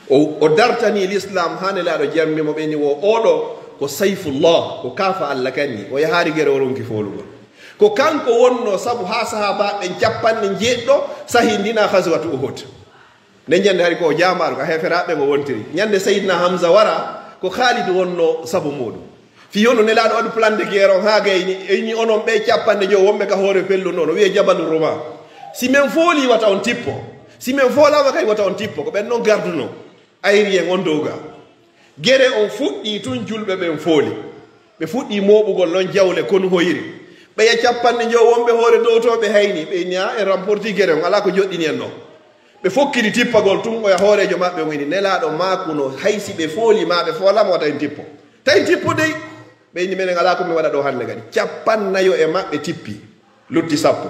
O, o dartanii l'islam haa Nelaaɗo jammi mo, ɓe ni wo oɗo ko Sayfullah, ko kaafa Allah kan ni. O yahaali gere, o ronki foolugol. Ko kanko wonnoo sabu haa sahaabaaɓe ɓen capanɗe njeeɗiɗo sahindinaa Ghazwatu Uhud. Nden ñande hari ko o jaamaaru ka heeferaaɓe ɓen o wontiri. Ñande Sayyidina Hamza wara, ko Khalid wonnoo sabu muuɗum. Fii hono Nelaaɗo waɗu plan de guerre on haa gayni, e ni onon ɓe capanɗe jowo wonɓe ka hoore pellu non, o wi'e Jabalu Ruma. Si men foolii wata on tippo. Si men foolaama kay wata on tippo, ko ɓen non gardunoo. Ayri en on dow ga. Gere on fuɗɗii tun, julɓe ɓen fooli. Ɓe fuɗɗii mooɓugol non jawle konu hoyri. Ɓeya capanɗe jowo wonɓe hoore dowtooɓe hayni, ɓe inni, "A, en remporti gere on, alaa ko joɗɗini en ɗon." Ɓe fokkiti tippagol tun, oya hooreejo maɓɓe on inni, "Nelaaɗo maakuno, hay si ɓe fooli maa ɓe foolaama, wata en tippo." Tawi tippo dey. Ɓe inni, "Menen alaa ko min waɗa ɗo hannde kadi." Capannayo e maɓɓe tippi, lutti sappo.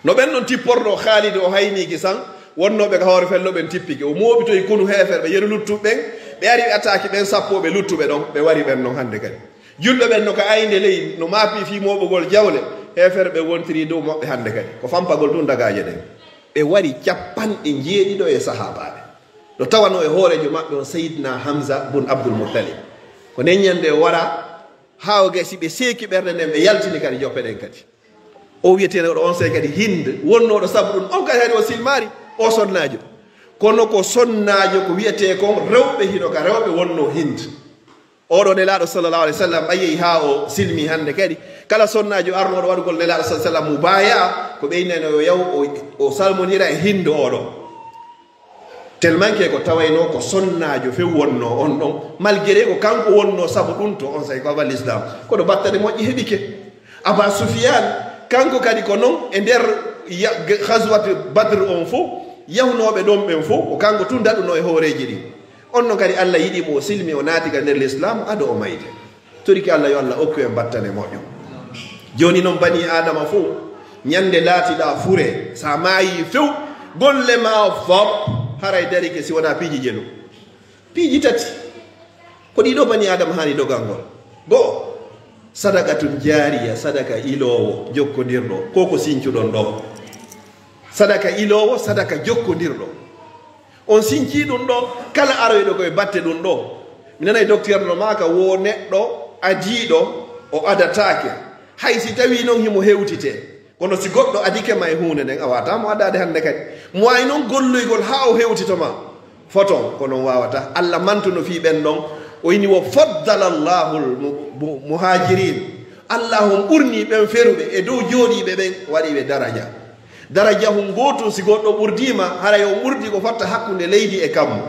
No ɓen non tipporno Khalid o hayniiki san, wonnooɓe ka hoore fello ɓen tippike. O mooɓitoyi konu heeferɓe, yeru luttuɓe ɓen, ɓe ari ɓe attaaki ɓen sappo ɓe luttuɓe ɗon, ɓe wari ɓen non hannde kadi. Julɓe ɓen no ka aynde ley, no maapi fii mooɓugol jawle, heeferɓe wontiri dow maɓɓe hannde kadi. Ko fampagol tun dagaaje ɗen. Ɓe wari capanɗe njeeɗiɗo e sahaabaaɓe. No tawanoo e hooreejo maɓɓe on Sayyidina Hamza bun Abdul Muttalib. Ko nden ñande o wara, haa o gasi ɓe seeki ɓernde nden, ɓe yaltini kadi joppe ɗen kadi. O wi'eteenooɗo on sey kadi Hind, wonnooɗo sabu ɗum, on kadi hari o silmaari, o sonnaajo. Kono ko sonnaajo ko wi'etee kon rewɓe, hino ka rewɓe wonnoo Hind. Oɗo Nelaaɗo sallallahu alaihi wasallam, a yehi haa o silmi hannde kadi. Kala sonnaajo arnooɗo waɗugol Nelaaɗo sallallahu alaihi wasallam mubaaya, ko ɓe innayno yo yaw o, o salmonira e Hind oɗo. Tellement que ko tawaynoo ko sonnaajo few wonnoo on ɗon, malgré ko kanko wonnoo sabu ɗum to on, say ko aba l'islam, kono battane moƴƴe heɓike. Aba Sufyan, kanko kadi ko non e nder ya-, Ghazwat Badr on fof, yahnooɓe ɗon ɓen fof, ko kanko tun daɗunoo e hooreeji ɗin. On non kadi Allah yiɗi mo, o silmi, o naati ka nder l'islam, ado o mayde. Toriki Allah, yo Allah okku en battane moƴƴo. Jooni non, bani Aadama fof, ñande laatiɗaa fure, sa maayi few, golle ma fof haray darike si wonaa piiji jelu. Piiji tati. Ko ɗiɗo bani Aadama haani dogangol. Go'o, sadaqatun jaariya, sadaka iloowo, jokkondirɗo, ko ko sincuɗon ɗo. Sadaka iloowo, sadaka jokkondirɗo. On sincii ɗum ɗo, kala aroyɗo ko e batte ɗum ɗo. Mi nanay docteur no maaka, wo neɗɗo adiiɗo, o adataake. Hay si tawii noon himo hewtitee. Kono si goɗɗo adike ma e huunde nden, a waawataa mo adaade hannde kadi. Mo waawi noon golloygol haa o hewtito ma. Foton, ko noon waawata. Allah mantuno fii ɓen ɗon. O inni, "Wa faddala Allahul mu-, mu-, muhajirin." Allah on ɓurnii ɓen feruɓe e dow jooɗiiɓe ɓen, waɗi ɓe daraja. Daraja hun gootun, si goɗɗo ɓurdii ma, haray o ɓurdii ko fotta hakkunde leydi e kammu.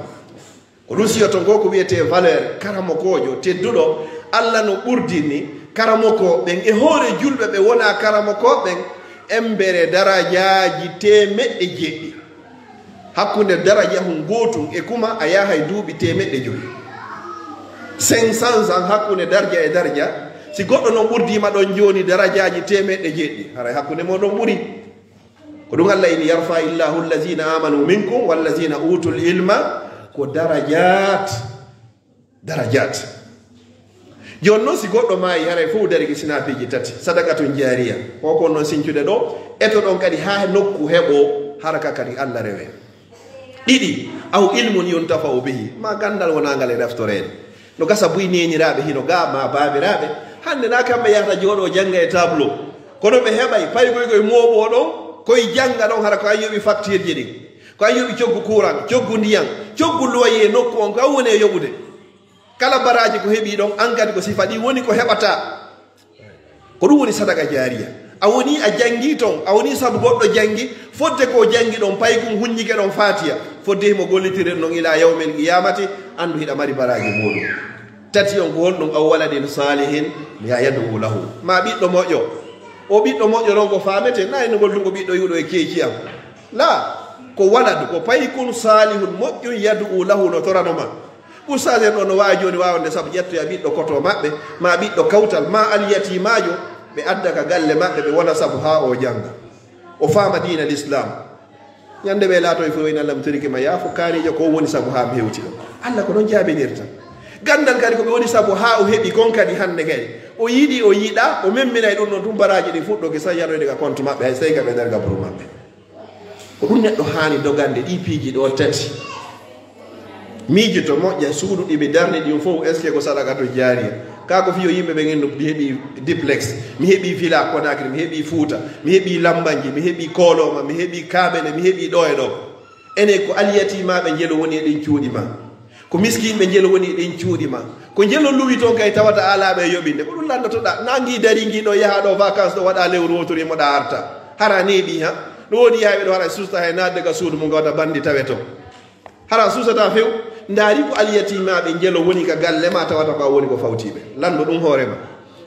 Ko ɗum siyoto ngo ko wiyetee valeur, karamokoojo tedduɗo. Allah no ɓurdini karamokooɓe ɓen e hoore julɓe ɓe wonaa karamokooɓe ɓen, embere darajaaji teemeɗɗe jeeɗiɗi. Hakkunde daraja hun gootun e kuma a yahay duuɓi teemeɗɗe jowi. Cinq cents ans hakkunde darja e darja. Si goɗɗo non ɓurdiima ɗon jooni darajaaji teemeɗɗe jeeɗiɗi, haray hakkunde mon ɗon ɓuri. Ko ɗum Allah inni: "Yarfa illahu allazina amanu minkum wallazina utul ilma." Ko darajat, darajat. Jooni non si goɗɗo maayi, haray fof darike sina piiji tati, sadaqatun jariya, ko ko non sincude ɗo, eto ɗon kadi haa nokku heɓo, hara ka kadi Allah rewe. Ɗiɗi, aw ilmun yuntafa'u bihi, ma ganndal wonangal e naftoreede. No gasa buy neeniraaɓe hino ga, ma baabiraaɓe. Hannde na kamɓe yahata jooɗo jannga e tableau. Kono ɓe heɓay paygoy koye mooɓo ɗon, koye jannga ɗon, hara ko an yoɓi facture ji ɗin. Ko an yoɓi coggu courant, coggu ndiyan, coggu loyer nokku on, ko an woni e yoɓude. Kala baraaji ko heɓi ɗon, an kadi ko sifa ɗi woni ko heɓata. Ko ɗum woni sadaka jaariya. A woni a janngi ton, a woni sabu goɗɗo janngi, fodde ko janngi ɗon, paykun huññike ɗon faatiya, fodde himo gollitire ɗum ɗon ila yawmil qiyamati, anndu hiɗa mari baraaji muɗum. Tati on ko honɗum? Aw waladin salihin ya yad'u lahu. Ma ɓiɗɗo moƴƴo. O ɓiɗɗo moƴƴo ɗon ko faamete, na e nugol ɗum ko ɓiɗɗo iwɗo e keeci am. La, ko waladu, ko paykun salihun moƴƴun yad'u lahu no torano ma. Ustaas en ɗo no waawi jooni waawande sabu ƴettoya ɓiɗɗo koto maɓɓe, ma ɓiɗɗo kawtal, ma alyatimaajo, ɓe adda ka galle maɓɓe, ɓe wona sabu haa o jannga. O faama diina l'islam. Ñande ɓe laatoy fof, ina lam torike ma yaafo kaarijo, ko woni sabu haa mi hewti ɗo. Allah ko ɗon jaabinirta. Ganndal kadi ko ɓe woni sabu haa o heɓi kon kadi hannde kadi. O yiɗi, o yiɗa, o memminay ɗum ɗon tun baraaji ɗin fuɗɗoke sa yanoyde ka compte maɓɓe, hay sey ka ɓe nder gabru maɓɓe. Ko ɗum neɗɗo haani dogande ɗi piiji ɗo tati. Miijoto moƴƴa suudu ɗi mi darni ɗin fof, est-ce que ko sadaqatu jaariya? Ka ko fiyo yimɓe ɓe ngenno mi heɓi duplex, mi heɓi villa Conakry, mi heɓi Fuuta, mi heɓi Lambanji, mi heɓi Koloma, mi heɓi Kaabene, mi heɓi ɗo e ɗo. Enen ko alyatimaaɓe njelo woni e ɗin cuuɗi ma. Ko miskinɓe njelo woni e ɗin cuuɗi ma. Ko njelo luwi toon kay tawata alaaɓe e yoɓinde. Ko ɗum lanndotoɗaa. Nangi daringi ɗo yaha ɗo vacances ɗo waɗa lewru woturu e moɗa arta. Hara neeɓi ha. No woodi yaaɓe ɗo hara susta hay naatde ka suudu mum ngawta bandi tawe toon. Hara susata few. Ndaari ko alyatimaaɓe njelo woni ka galle ma tawata ko a woni ko fawtiiɓe. Lanndo ɗum hoore ma.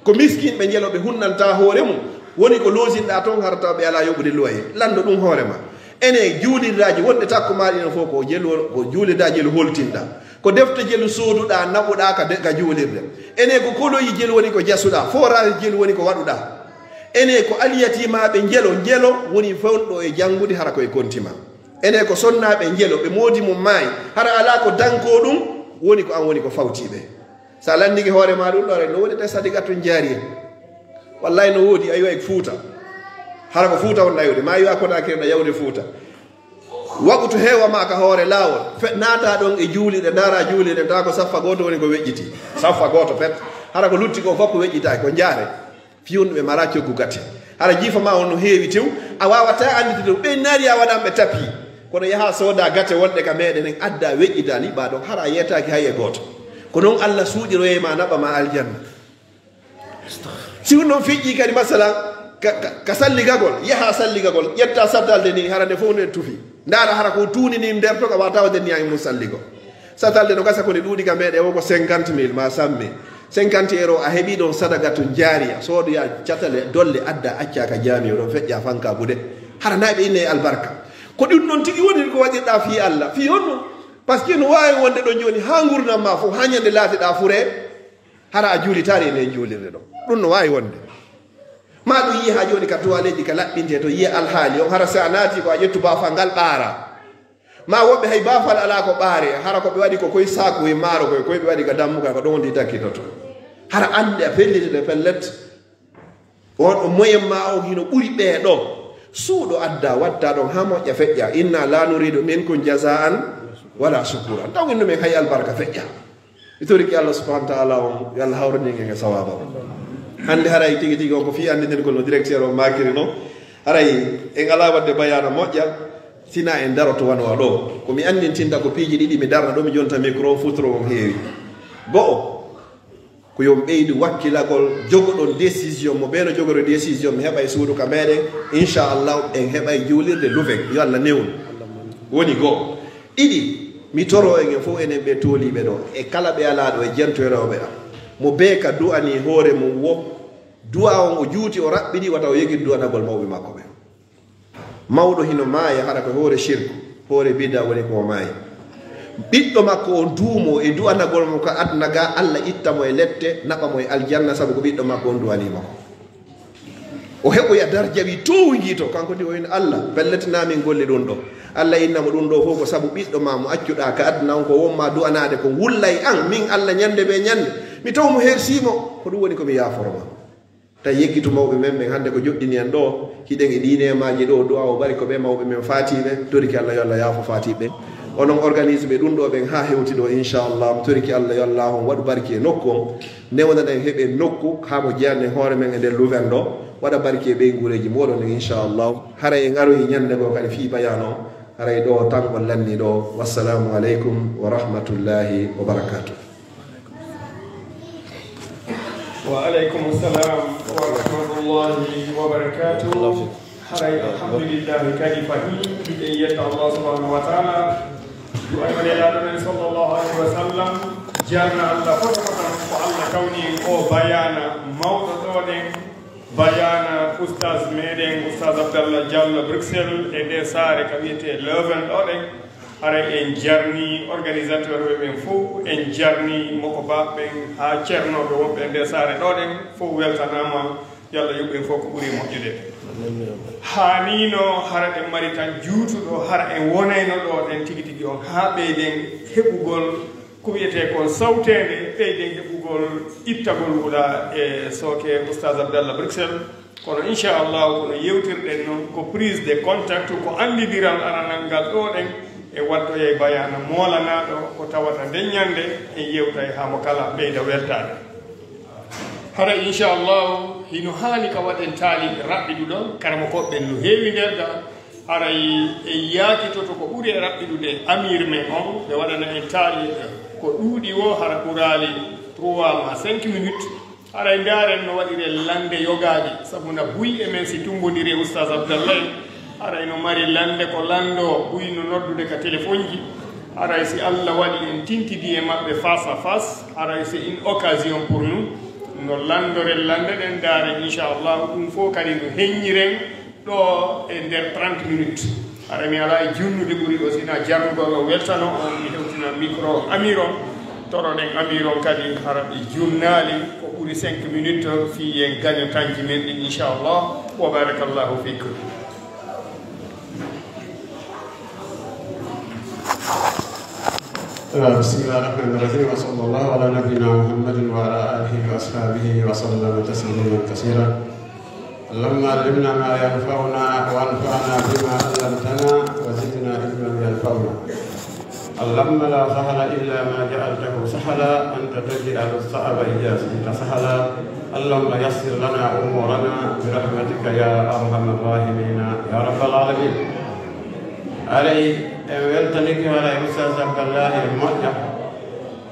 Ko miskinɓe njelo ɓe hunnanta hoore mum. Woni ko loosinɗaa toon hara tawa ɓe alaa yoɓude loyer. Lanndo ɗum hoore ma. Ene juulirdaaji wonɗe takko maa ɗi no fof ko jelu, ko juulirdaaji jelu holtinɗaa. Ko defte jelu sooduɗaa, naɓuɗaa ka de-, ka juulirde. Ene ko koloyi jelu woni ko jasuɗaa, forage jelu woni ko waɗuɗaa. Ene ko alyatimaaɓe njelo, njelo woni fonɗo e janngude hara ko e konti ma. Ene ko sonnaaɓe njelo, ɓe moodi mum maayi, hara alaa ko dankoo ɗum, woni ko an woni ko fawtiiɓe. Sa lanndike hoore ma ɗum ɗo, aray no woni de sadiqatun jaariya. Wallahi no woodi, ayo e Fuuta. Hara ko Fuuta wonɗa yawde, ma yo a Konakiri na yawde Fuuta. Waɓutu heewa ma ka hoore laawol. Fe-, naata ɗon e juulirɗe, ndaara juulirɗe, tawa ko saffa gooto woni ko weƴƴiti. Saffa gooto pet. Hara ko lutti ko fof ko weƴƴitaaki, ko njaare. Fiyonɗo ɓe mara coggu gate. Hara jiifa ma on no heewi tew, a waawata annditde ɗum. Ɓe naari a waɗan ɓe tapi. Kono yaha sooda gate wonɗe ka meɗen en, adda weƴƴita liɓa ɗon, hara a yeetaaki hay e gooto. Ko noon Allah suuɗiroyay ma, naɓa ma aljanna. Si ɗum noon feƴƴi kadi, masalan, ka, ka, ka salligagol, yaha salligagol, ƴetta sattalde ni, hara nde fof nde tufi. Ndaara hara ko tuuni ni nder to, ka wata o denni e mum salligo. Sattalde no gasa ko nde ɗuuɗi ka meɗe o ko cinquante mille ma samme. Cinquante euro a heɓi ɗon sadaqatu jaariya, soodoya catale dolle adda acca ka jaami o ɗon feƴƴa fanka bude. Hara na ɓe inne e albarka. Ko ɗum noon tigi woni ko waɗirɗa fii Allah, fii honno? Parce que no waawi wonde ɗon jooni haa ngurndan ma fof, haa ñande laateɗa fure. Hara a juulitaari e nden juulirde ɗo. Ɗum no waawi wonde. Ma ɗum yi'i haa jooni ka tuwaleeji ka laɓɓinte to, yi'a alhaali on, hara si a naati ko a ƴettu baafal ngal ɓaara. Ma woɓɓe hay baafal alaa ko ɓaare, hara ko ɓe waɗi ko koye saaku e maaro koye, koye ɓe waɗi ka dammugal, ko ɗon ndi takkitoto. Hara annde a felliti ɗe pellet. On o moyen ma on hino ɓuri ɓee ɗo. Suuɗo adda watta ɗon haa moƴƴa feƴƴa. Inna la nuridu minkum jazaan wala shukura. Taw inno men hay albarka feƴƴa. Mi torike Allah subhanahu wa ta'ala on, yo Allah hawrani en e sawaba on. Hannde haray tigi tigi on ko fii anndindirgol no directeur on maakiri no. Haray en alaa waɗde bayaana moƴƴa, sina en daroto wano ɗo. Ko mi anndintinta ko piiji ɗiɗi mi darna ɗo, mi jonta micro, futuro on heewi. Go'o, ko yo on ɓeydu wakkilagol, jogoɗon décision mo ɓeeno jogori décision, mi heɓay suudu ka meɗen, inchallah en heɓay juulirde Luveng, yo Allah newnu. Woni go'o. Ɗiɗi, mi toro en, en fof enen ɓe tooliiɓe ɗo, e kala ɓe alaa ɗo, e jentoyrooɓe am. Mo bee ka du'ani hoore mum wo, du'a on o juuti, o raɓɓiɗi, wata o yegit du'anagol mawɓe makko ɓen. Mawɗo hino maaya, hara ko hoore shirku, hoore bida woni ko o maayi. Ɓiɗɗo makko on duumo e du'anagol mo ka aduna ga, Allah itta mo e lette, naɓa mo e aljanna, sabu ko ɓiɗɗo makko on du'anii mo ko. O heɓoya darja wi toowungi to, kanko ndi o wi'no, "Allah, pellet naa min golli ɗun ɗoo." Allah inna mo, "Ɗun ɗoo fow ko sabu ɓiɗɗo maa mo accuɗaa ka aduna on, ko won maa du'anaade kon, wullay an, min Allah, ɲande bee ɲande, mi taw mo hersii mo, ko ɗun woni ko mi yaaforo ma." Tawi yeggitu mawɓe men ɓen, hannde ko joɗɗini en ɗoo, hiɗen e ɗii neemaaji ɗoo, du'aa o bari ko ɓee mawɓe men faatiiɓe, toriki Allah yo Allah yaafo faatiiɓe ɓen. Onon organise ɓe ɗun ɗoo ɓen haa hewti ɗoo, inchallah, mi toriki Allah yo Allah on waɗu barki e nokku on, newnana en heɓen nokku haa mo jeyanen hoore men e nder Louvain ɗoo, waɗa barki e ɓeynguureeji mooɗon ɗin, inchallah. Haray en aroyi ɲande goo kadi fii bayaanu on, haray ɗoo tan on lanni ɗoo. Wassalaamu aleykum wa rahmatullahi wa barakaatuh. Wa aleykum salam wa rahmatullahi wa barakatuh. Haray alhamdulillahi kadi fahin, miɗen yetta Allah subhanahu wa ta'ala. Du'aa e Nelaaɗo men sallallahu alayhi wa sallam. Jarna Allah foto foto ko Allah tawni en o bayaana mawɗo ɗoo ɗen. Bayaana Oustaz meɗen, Oustaz Abdallah Diallo Bruxelles, e nde saare ka wi'etee Leuven ɗoo ɗen. Haray en jarni organisateur ɓe ɓen fow, en jarni mokobaaɓe ɓen haa cernooɓe wonɓe e nde saare ɗoo ɗen, fow weltanaama, yo Allah yoɓ en fow ko ɓuri moƴƴude. Haaniino hara en mari tan juutuɗo, hara en wonayno ɗoo ɗen tigi tigi on haa ɓeyden heɓugol ko wi'etee kon sawteende, ɓeyden heɓugol ittagol wula e sooke Oustaz Abdallah Bruxelles. Kono inchallahu, kono yewtirɗen non ko prise de contact, ko anndidiral aranal ngal ɗoo ɗen, e waɗɗoyay bayaana moolanaaɗo ko tawata nden ɲande en yewtay haa mo kala ɓeyda weltaade. Haray inchallahu hino haani ka waɗen taali raɓɓiɗuɗo, karamokooɓe ɓen no heewi nder ga, haray en yaakitoto ko ɓuri e raɓɓiɗude amir men on, ɓe waɗana en taali ko ɗuuɗi woo, hara ɓuraali trois ma cinq minutes. Haray ndaaren no waɗiree lannde yogaaji, sabu na buy e men si tummbondiri e Oustaz Abdallah en. Haray no mari lannde ko lanndoo, buy no noddude ka telefonji. Haray si Allah waɗi en tintidi e maɓɓe face à face, haray c'est une occasion pour nous. No lanndoren lannde ɗen, ndaaren inchallahu ɗum fow kadi no heññiren ɗoo e nder trente minutes. Hara mi alaa e junnude ɓuri ɗoo, sina jarnugol o weltano on, mi hewtina micro amir on. Toroɗen amir on kadi, hara ɓe junnaali ko ɓuri cinq minutes, fii en gagne temps ji men ɗin, inchallah. Wa barakallahu fikum. بسم الله الرحمن الرحيم، وصلى الله على نبينا محمد وعلى آله وأصحابه وسلم تسليما كثيرا. اللهم علمنا ما ينفعنا وانفعنا بما علمتنا وزدنا علما ينفعنا. اللهم لا سهل إلا ما جعلته سهلا، أنت تجعل الصعب إذا شئت سهلا. اللهم يسر لنا أمورنا برحمتك يا أرحم الراحمين يا رب العالمين. Haray en weltanike, haray Oustaz Abdallahi e moƴƴa.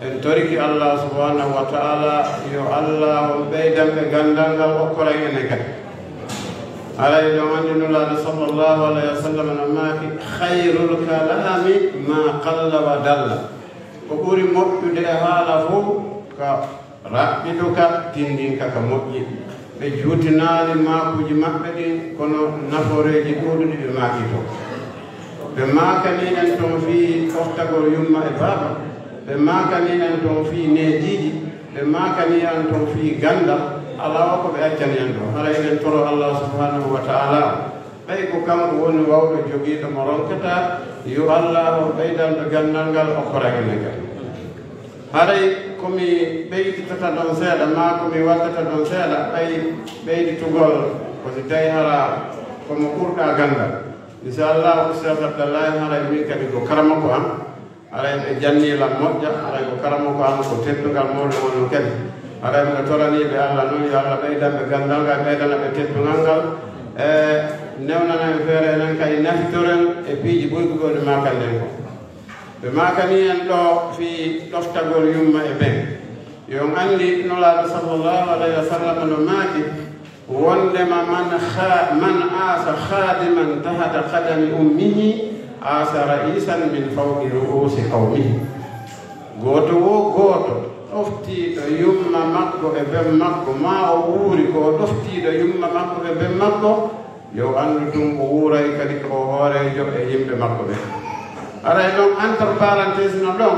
En torike Allah subhanahu wa ta'ala, yo Allah on ɓeydan ɓe ganndal ngal, okkora en enen kadi. Haray ɗon anndi Nulaaɗo sallallahu alayhi wa sallam no maaki, "Khayrul kalami ma qalla wa dalla." Ko ɓuri moƴƴude e haala fow ka raɓɓiɗuka, tinndinka ka moƴƴi. Ɓe juutinaali maakuuji maɓɓe ɗin, kono nafooreeji ɗuuɗuɗi ɓe maaki ton. Ɓe maakanii en ton fii ɗoftagol yumma e baaba. Ɓe maakanii en ton fii neediiji. Ɓe maakanii en ton fii ganndal. Alaa wo ko ɓe accani en ɗon. Haray eɗen toro Allah subhanahu wa ta'ala. Ɓay ko kanko woni wawɗo jogiiɗo mo ronkata, yo Allah on ɓeydan ɓe ganndal ngal, okkora en kadi. Haray ko mi ɓeyditata ɗon seeɗa, maa ko mi waddata ɗon seeɗa, ɓay ɓeyditugol ko si tawi hara ko mo ɓurɗaa ganndal. Inchallah, Oustaz Abdallahi, haray min kadi ko karamoko am. Haray ɓe janni lan moƴƴa, haray ko karamoko am, ko teddungal mawɗo wonno kadi. Haray miɗo toranii ɓe Allah non, yo Allah ɓeydan ɓe ganndal ngal, ɓeydana ɓe teddungal ngal. E newnana en feere enen kadi nafitoren e piiji ɓuyɗi ɓe woni maakande en ko. Ɓe maakanii en ɗoo fii ɗoftagol yumma e ben. Yo on anndi Nulaaɗo sallallahu alayhi wa sallam no maaki, wondema man kha-, man aasa khadiman tahta qadami ummihi aasa ra'isan min fawqi ru'usi qawmihi. Gooto wo gooto ɗoftiiɗo yumma makko e ben makko, maa o wuuri ko o ɗoftiiɗo yumma makko e ben makko, yo anndu tun o wuuray kadi ko o hooreejo e yimɓe makko ɓen. Haray ɗon, entre parenthèse no ɗon,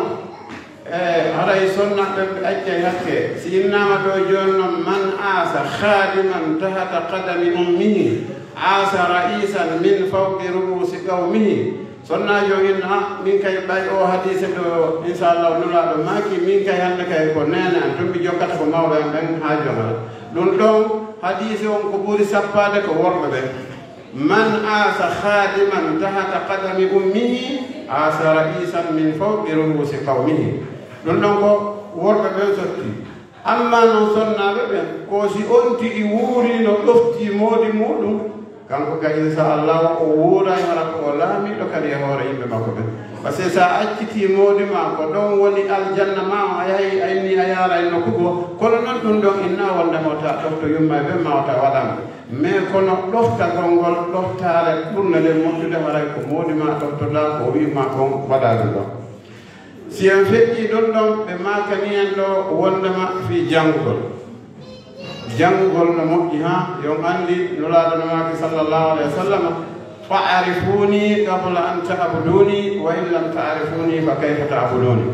e haray sonnaaɓe ɓe accay hakke. Si innaama ɗo jooni non, "Man aasa khadiman tahta qadami ummihi, aasa ra'isan min fawqi ru'usi qawmihi." Sonnaajo inna, "Ah, min kay ɓay o hadiise ɗo, inshallah, Nulaaɗo maaki, min kay hannde kay ko neene an tun mi jokkata ko mawɓe an ɓen haa jomala." Ɗun ɗon hadiise on ko ɓuri sappaade ko worɓe ɓen. "Man aasa khadiman tahta qadami ummihi, aasa ra'isan min fawqi ru'usi qawmihi." Ɗun ɗon ko worɓe ɓen sotti. Amma non sonnaaɓe ɓen, ko si on tigi wuuriino ɗoftii moodi muuɗum, kanko ka inshallah o wuuray hara ko o laamiiɗo kadi e hoore yimɓe makko ɓen. Parce que sa accitii moodi ma ko ɗon woni aljanna ma, a yahi, a inni a yaara e nokku goo, kono non ɗun ɗon inna wonde ma wota ɗofto yumma e ɓen ma wota waɗan. Mais kono ɗoftagol ngol, ɗoftaare ɓurnde nden moƴƴude, haray ko moodi ma ɗoftoɗaa, ko o wi'i ma kon waɗaa ɗun ɗon. Si en feƴƴii ɗon ɗon, ɓe maakani en ɗo wondema fii janngugol. Janngugol no moƴƴi haa, yo on anndi Nulaaɗo no maaki sallallahu alayhi wa sallam, "Fa'rifuni qabla an ta'buduni, wa in lam ta'rifuni fa kayfa ta'buduni."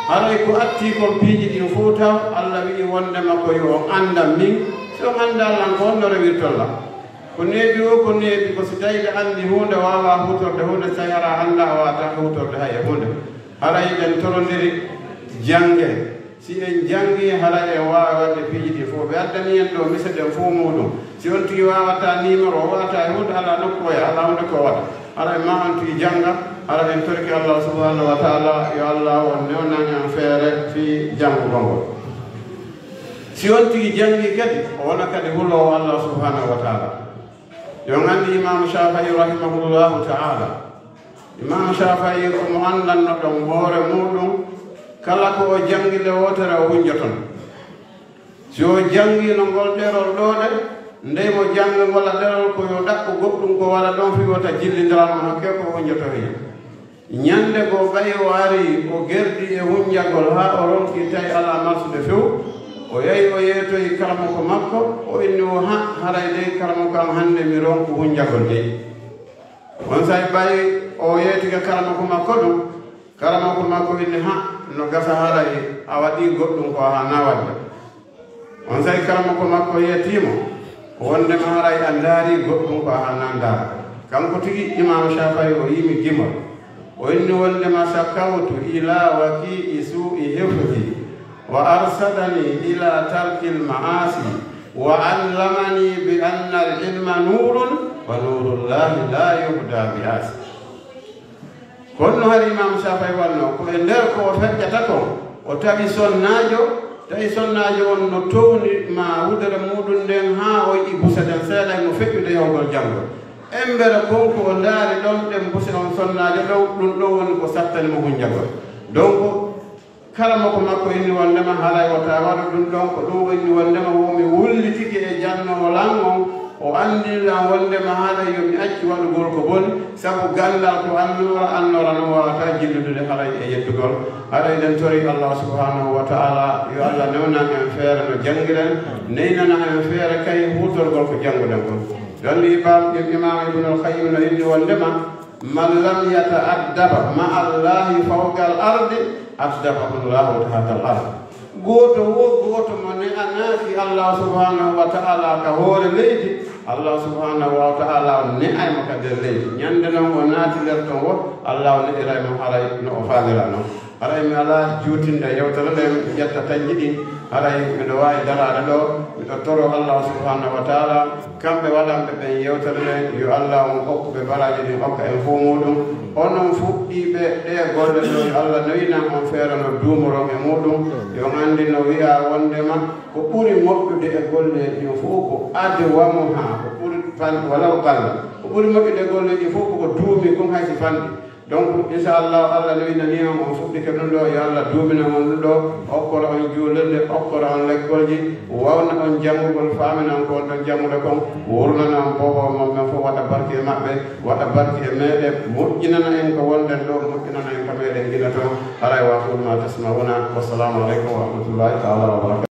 Haray ko attii kon piiji ɗin fow taw, Alla wi'i wondema ko yo on anndan min, si on anndaa lan ko honno rewirton lan. Ko neeɓi o, ko neeɓi ko si tawi ɓe anndi huunde, waawa huutorde huunde, si tawi hara anndaa, a waawataa huutorde hay e huunde. Haray ɓen torondiri jannge. Si en janngii, haray en waawa waɗde piiji ɗi fow. Ɓe addani en ɗo mise ɗen fow muuɗum. Si on tigi waawataa nimero, o waɗataa e huunde, alaa nokku o yaha, alaa huunde ko o waɗa. Haray ma on tigi jannga, hara en torike Allah subhanahu wa ta'ala, yo Allah on newnan en feere fii janngugol ngol. Si on tigi janngii kadi, o wona kadi huloowo Allah subhanahu wa ta'ala. Yo on anndi Imaamu Shaafi'i rahimahullahu ta'ala. Imaamu Shaafi'i ko mo anndanno ɗon hoore muuɗum, kala ko o janngi nde wootere o hunjoton. Si o janngiino ngol ɗerol ɗoo ɗe, ndey mo jannga ngol a ɗerol ko yo ɗaɓɓu goɗɗum ko wara ɗon fii wota jillindiral mo hakke ko o hunjoto heen. Ñannde goo ɓay o arii, o gerdi e hunjagol haa o ronki tawi alaa marsude few, o yahi o yeetoyi karamoko makko, o inni o, "Ha, haray dey karamoko am hannde mi ronku hunjagol dey." Onsay ɓay o yeetike karamoko makko ɗum, karamoko makko inni, "Ha, no gasa haray a waɗii goɗɗum ko a haanaa waɗde." Onsay karamoko makko yeetii mo, wondema haray a ndaarii goɗɗum ko a haanaa ndaara. Kanko tigi Imaamu Shaafi'i o yimi gimol. O inni wondema, "Shakawtu ila waki'i su'i hifzi, wa arsadani ila tarkil ma'asi, wa allamani bi anna al-ilma nurun, wa nurullahi la yuhda bi asi." Kono hari Imaamu Shaafi'i wanno, ko e nder ko o feƴƴata kon, o tawi sonnaajo, tawi sonnaajo on no towni ma wudere muuɗum nden haa o yi'i buse ɗen seeɗa e mo feƴƴude yahugol janngol. Embere kon ko o ndaari ɗon ɗen buse on sonnaajo ɗon, ɗum ɗon woni ko sattani mo hunjagol. Donc, karamoko makko inni wondema haray wota waɗu ɗum ɗon, ko ɗum o inni wondema wo mi wullitike e jannoowo lan on, o anndini lan wondema haray yo mi accu waɗugol ko boni, sabu ganndal ko annoora, annoora non waawata jilludude haray e yeddugol. Haray eɗen tori Allah subhanahu wa ta'ala, yo Allah newnan en feere no janngiren, neynana en feere kay huutorgol ko jannguɗen kon. Ɗon Imam, Imam Ibnul Qayyim no inni wondema, "Man lam yata'addaba ma'allahi fawqal ardi, addabahu Allahu tahtal ard." Gooto wo gooto mo ne'anaaki Allah subhanahu wa ta'ala ka hoore leydi, Allah subhanahu wa ta'ala ne'ay mo ka nder leydi. Ñande non o naati nder ton wo, Allah ne'iray mo haray no o faalira non. Haray mi alaa juutinde yewtere nden, mi ƴetta taƴi ɗin. Haray miɗo waawi daraade ɗo, miɗo toro Allah subhanahu wa ta'ala, kamɓe waɗanɓe ɓen yewtere nden, yo Allah on okku ɓe baraaji ɗin, okka en fow muuɗum. Onon fuɗɗiiɓe ɗee golle ɗo, yo Allah newinan on feere no duumoron e muuɗum. Yo on anndi no wi'aa wondema ko ɓuri moƴƴude e golleeji ɗin fow ko adwamuha, ko ɓuri fan-, walaw qalla. Ko ɓuri moƴƴude e golleeji ɗin fow ko ko duumi kon hay si fanɗi. Donc, inchallah, Allah newinanii on, on fuɗɗike ɗum ɗo, yo Allah duumina on ɗum ɗo, okkora on juulirde, okkora on lekkolji, wawna on janngugol, faamina on ko on ɗon janngude kon, wurnana on boho mon ɓen fof, waɗa barke e maɓɓe, waɗa barke e meɗen, moƴƴinana en ko wonɗen ɗo, moƴƴinana en ko meɗen gila toon. Haray wa aqulu ma tasma'una, wassalamu aleykum wa rahmatullahi ta'ala wa barakatuh.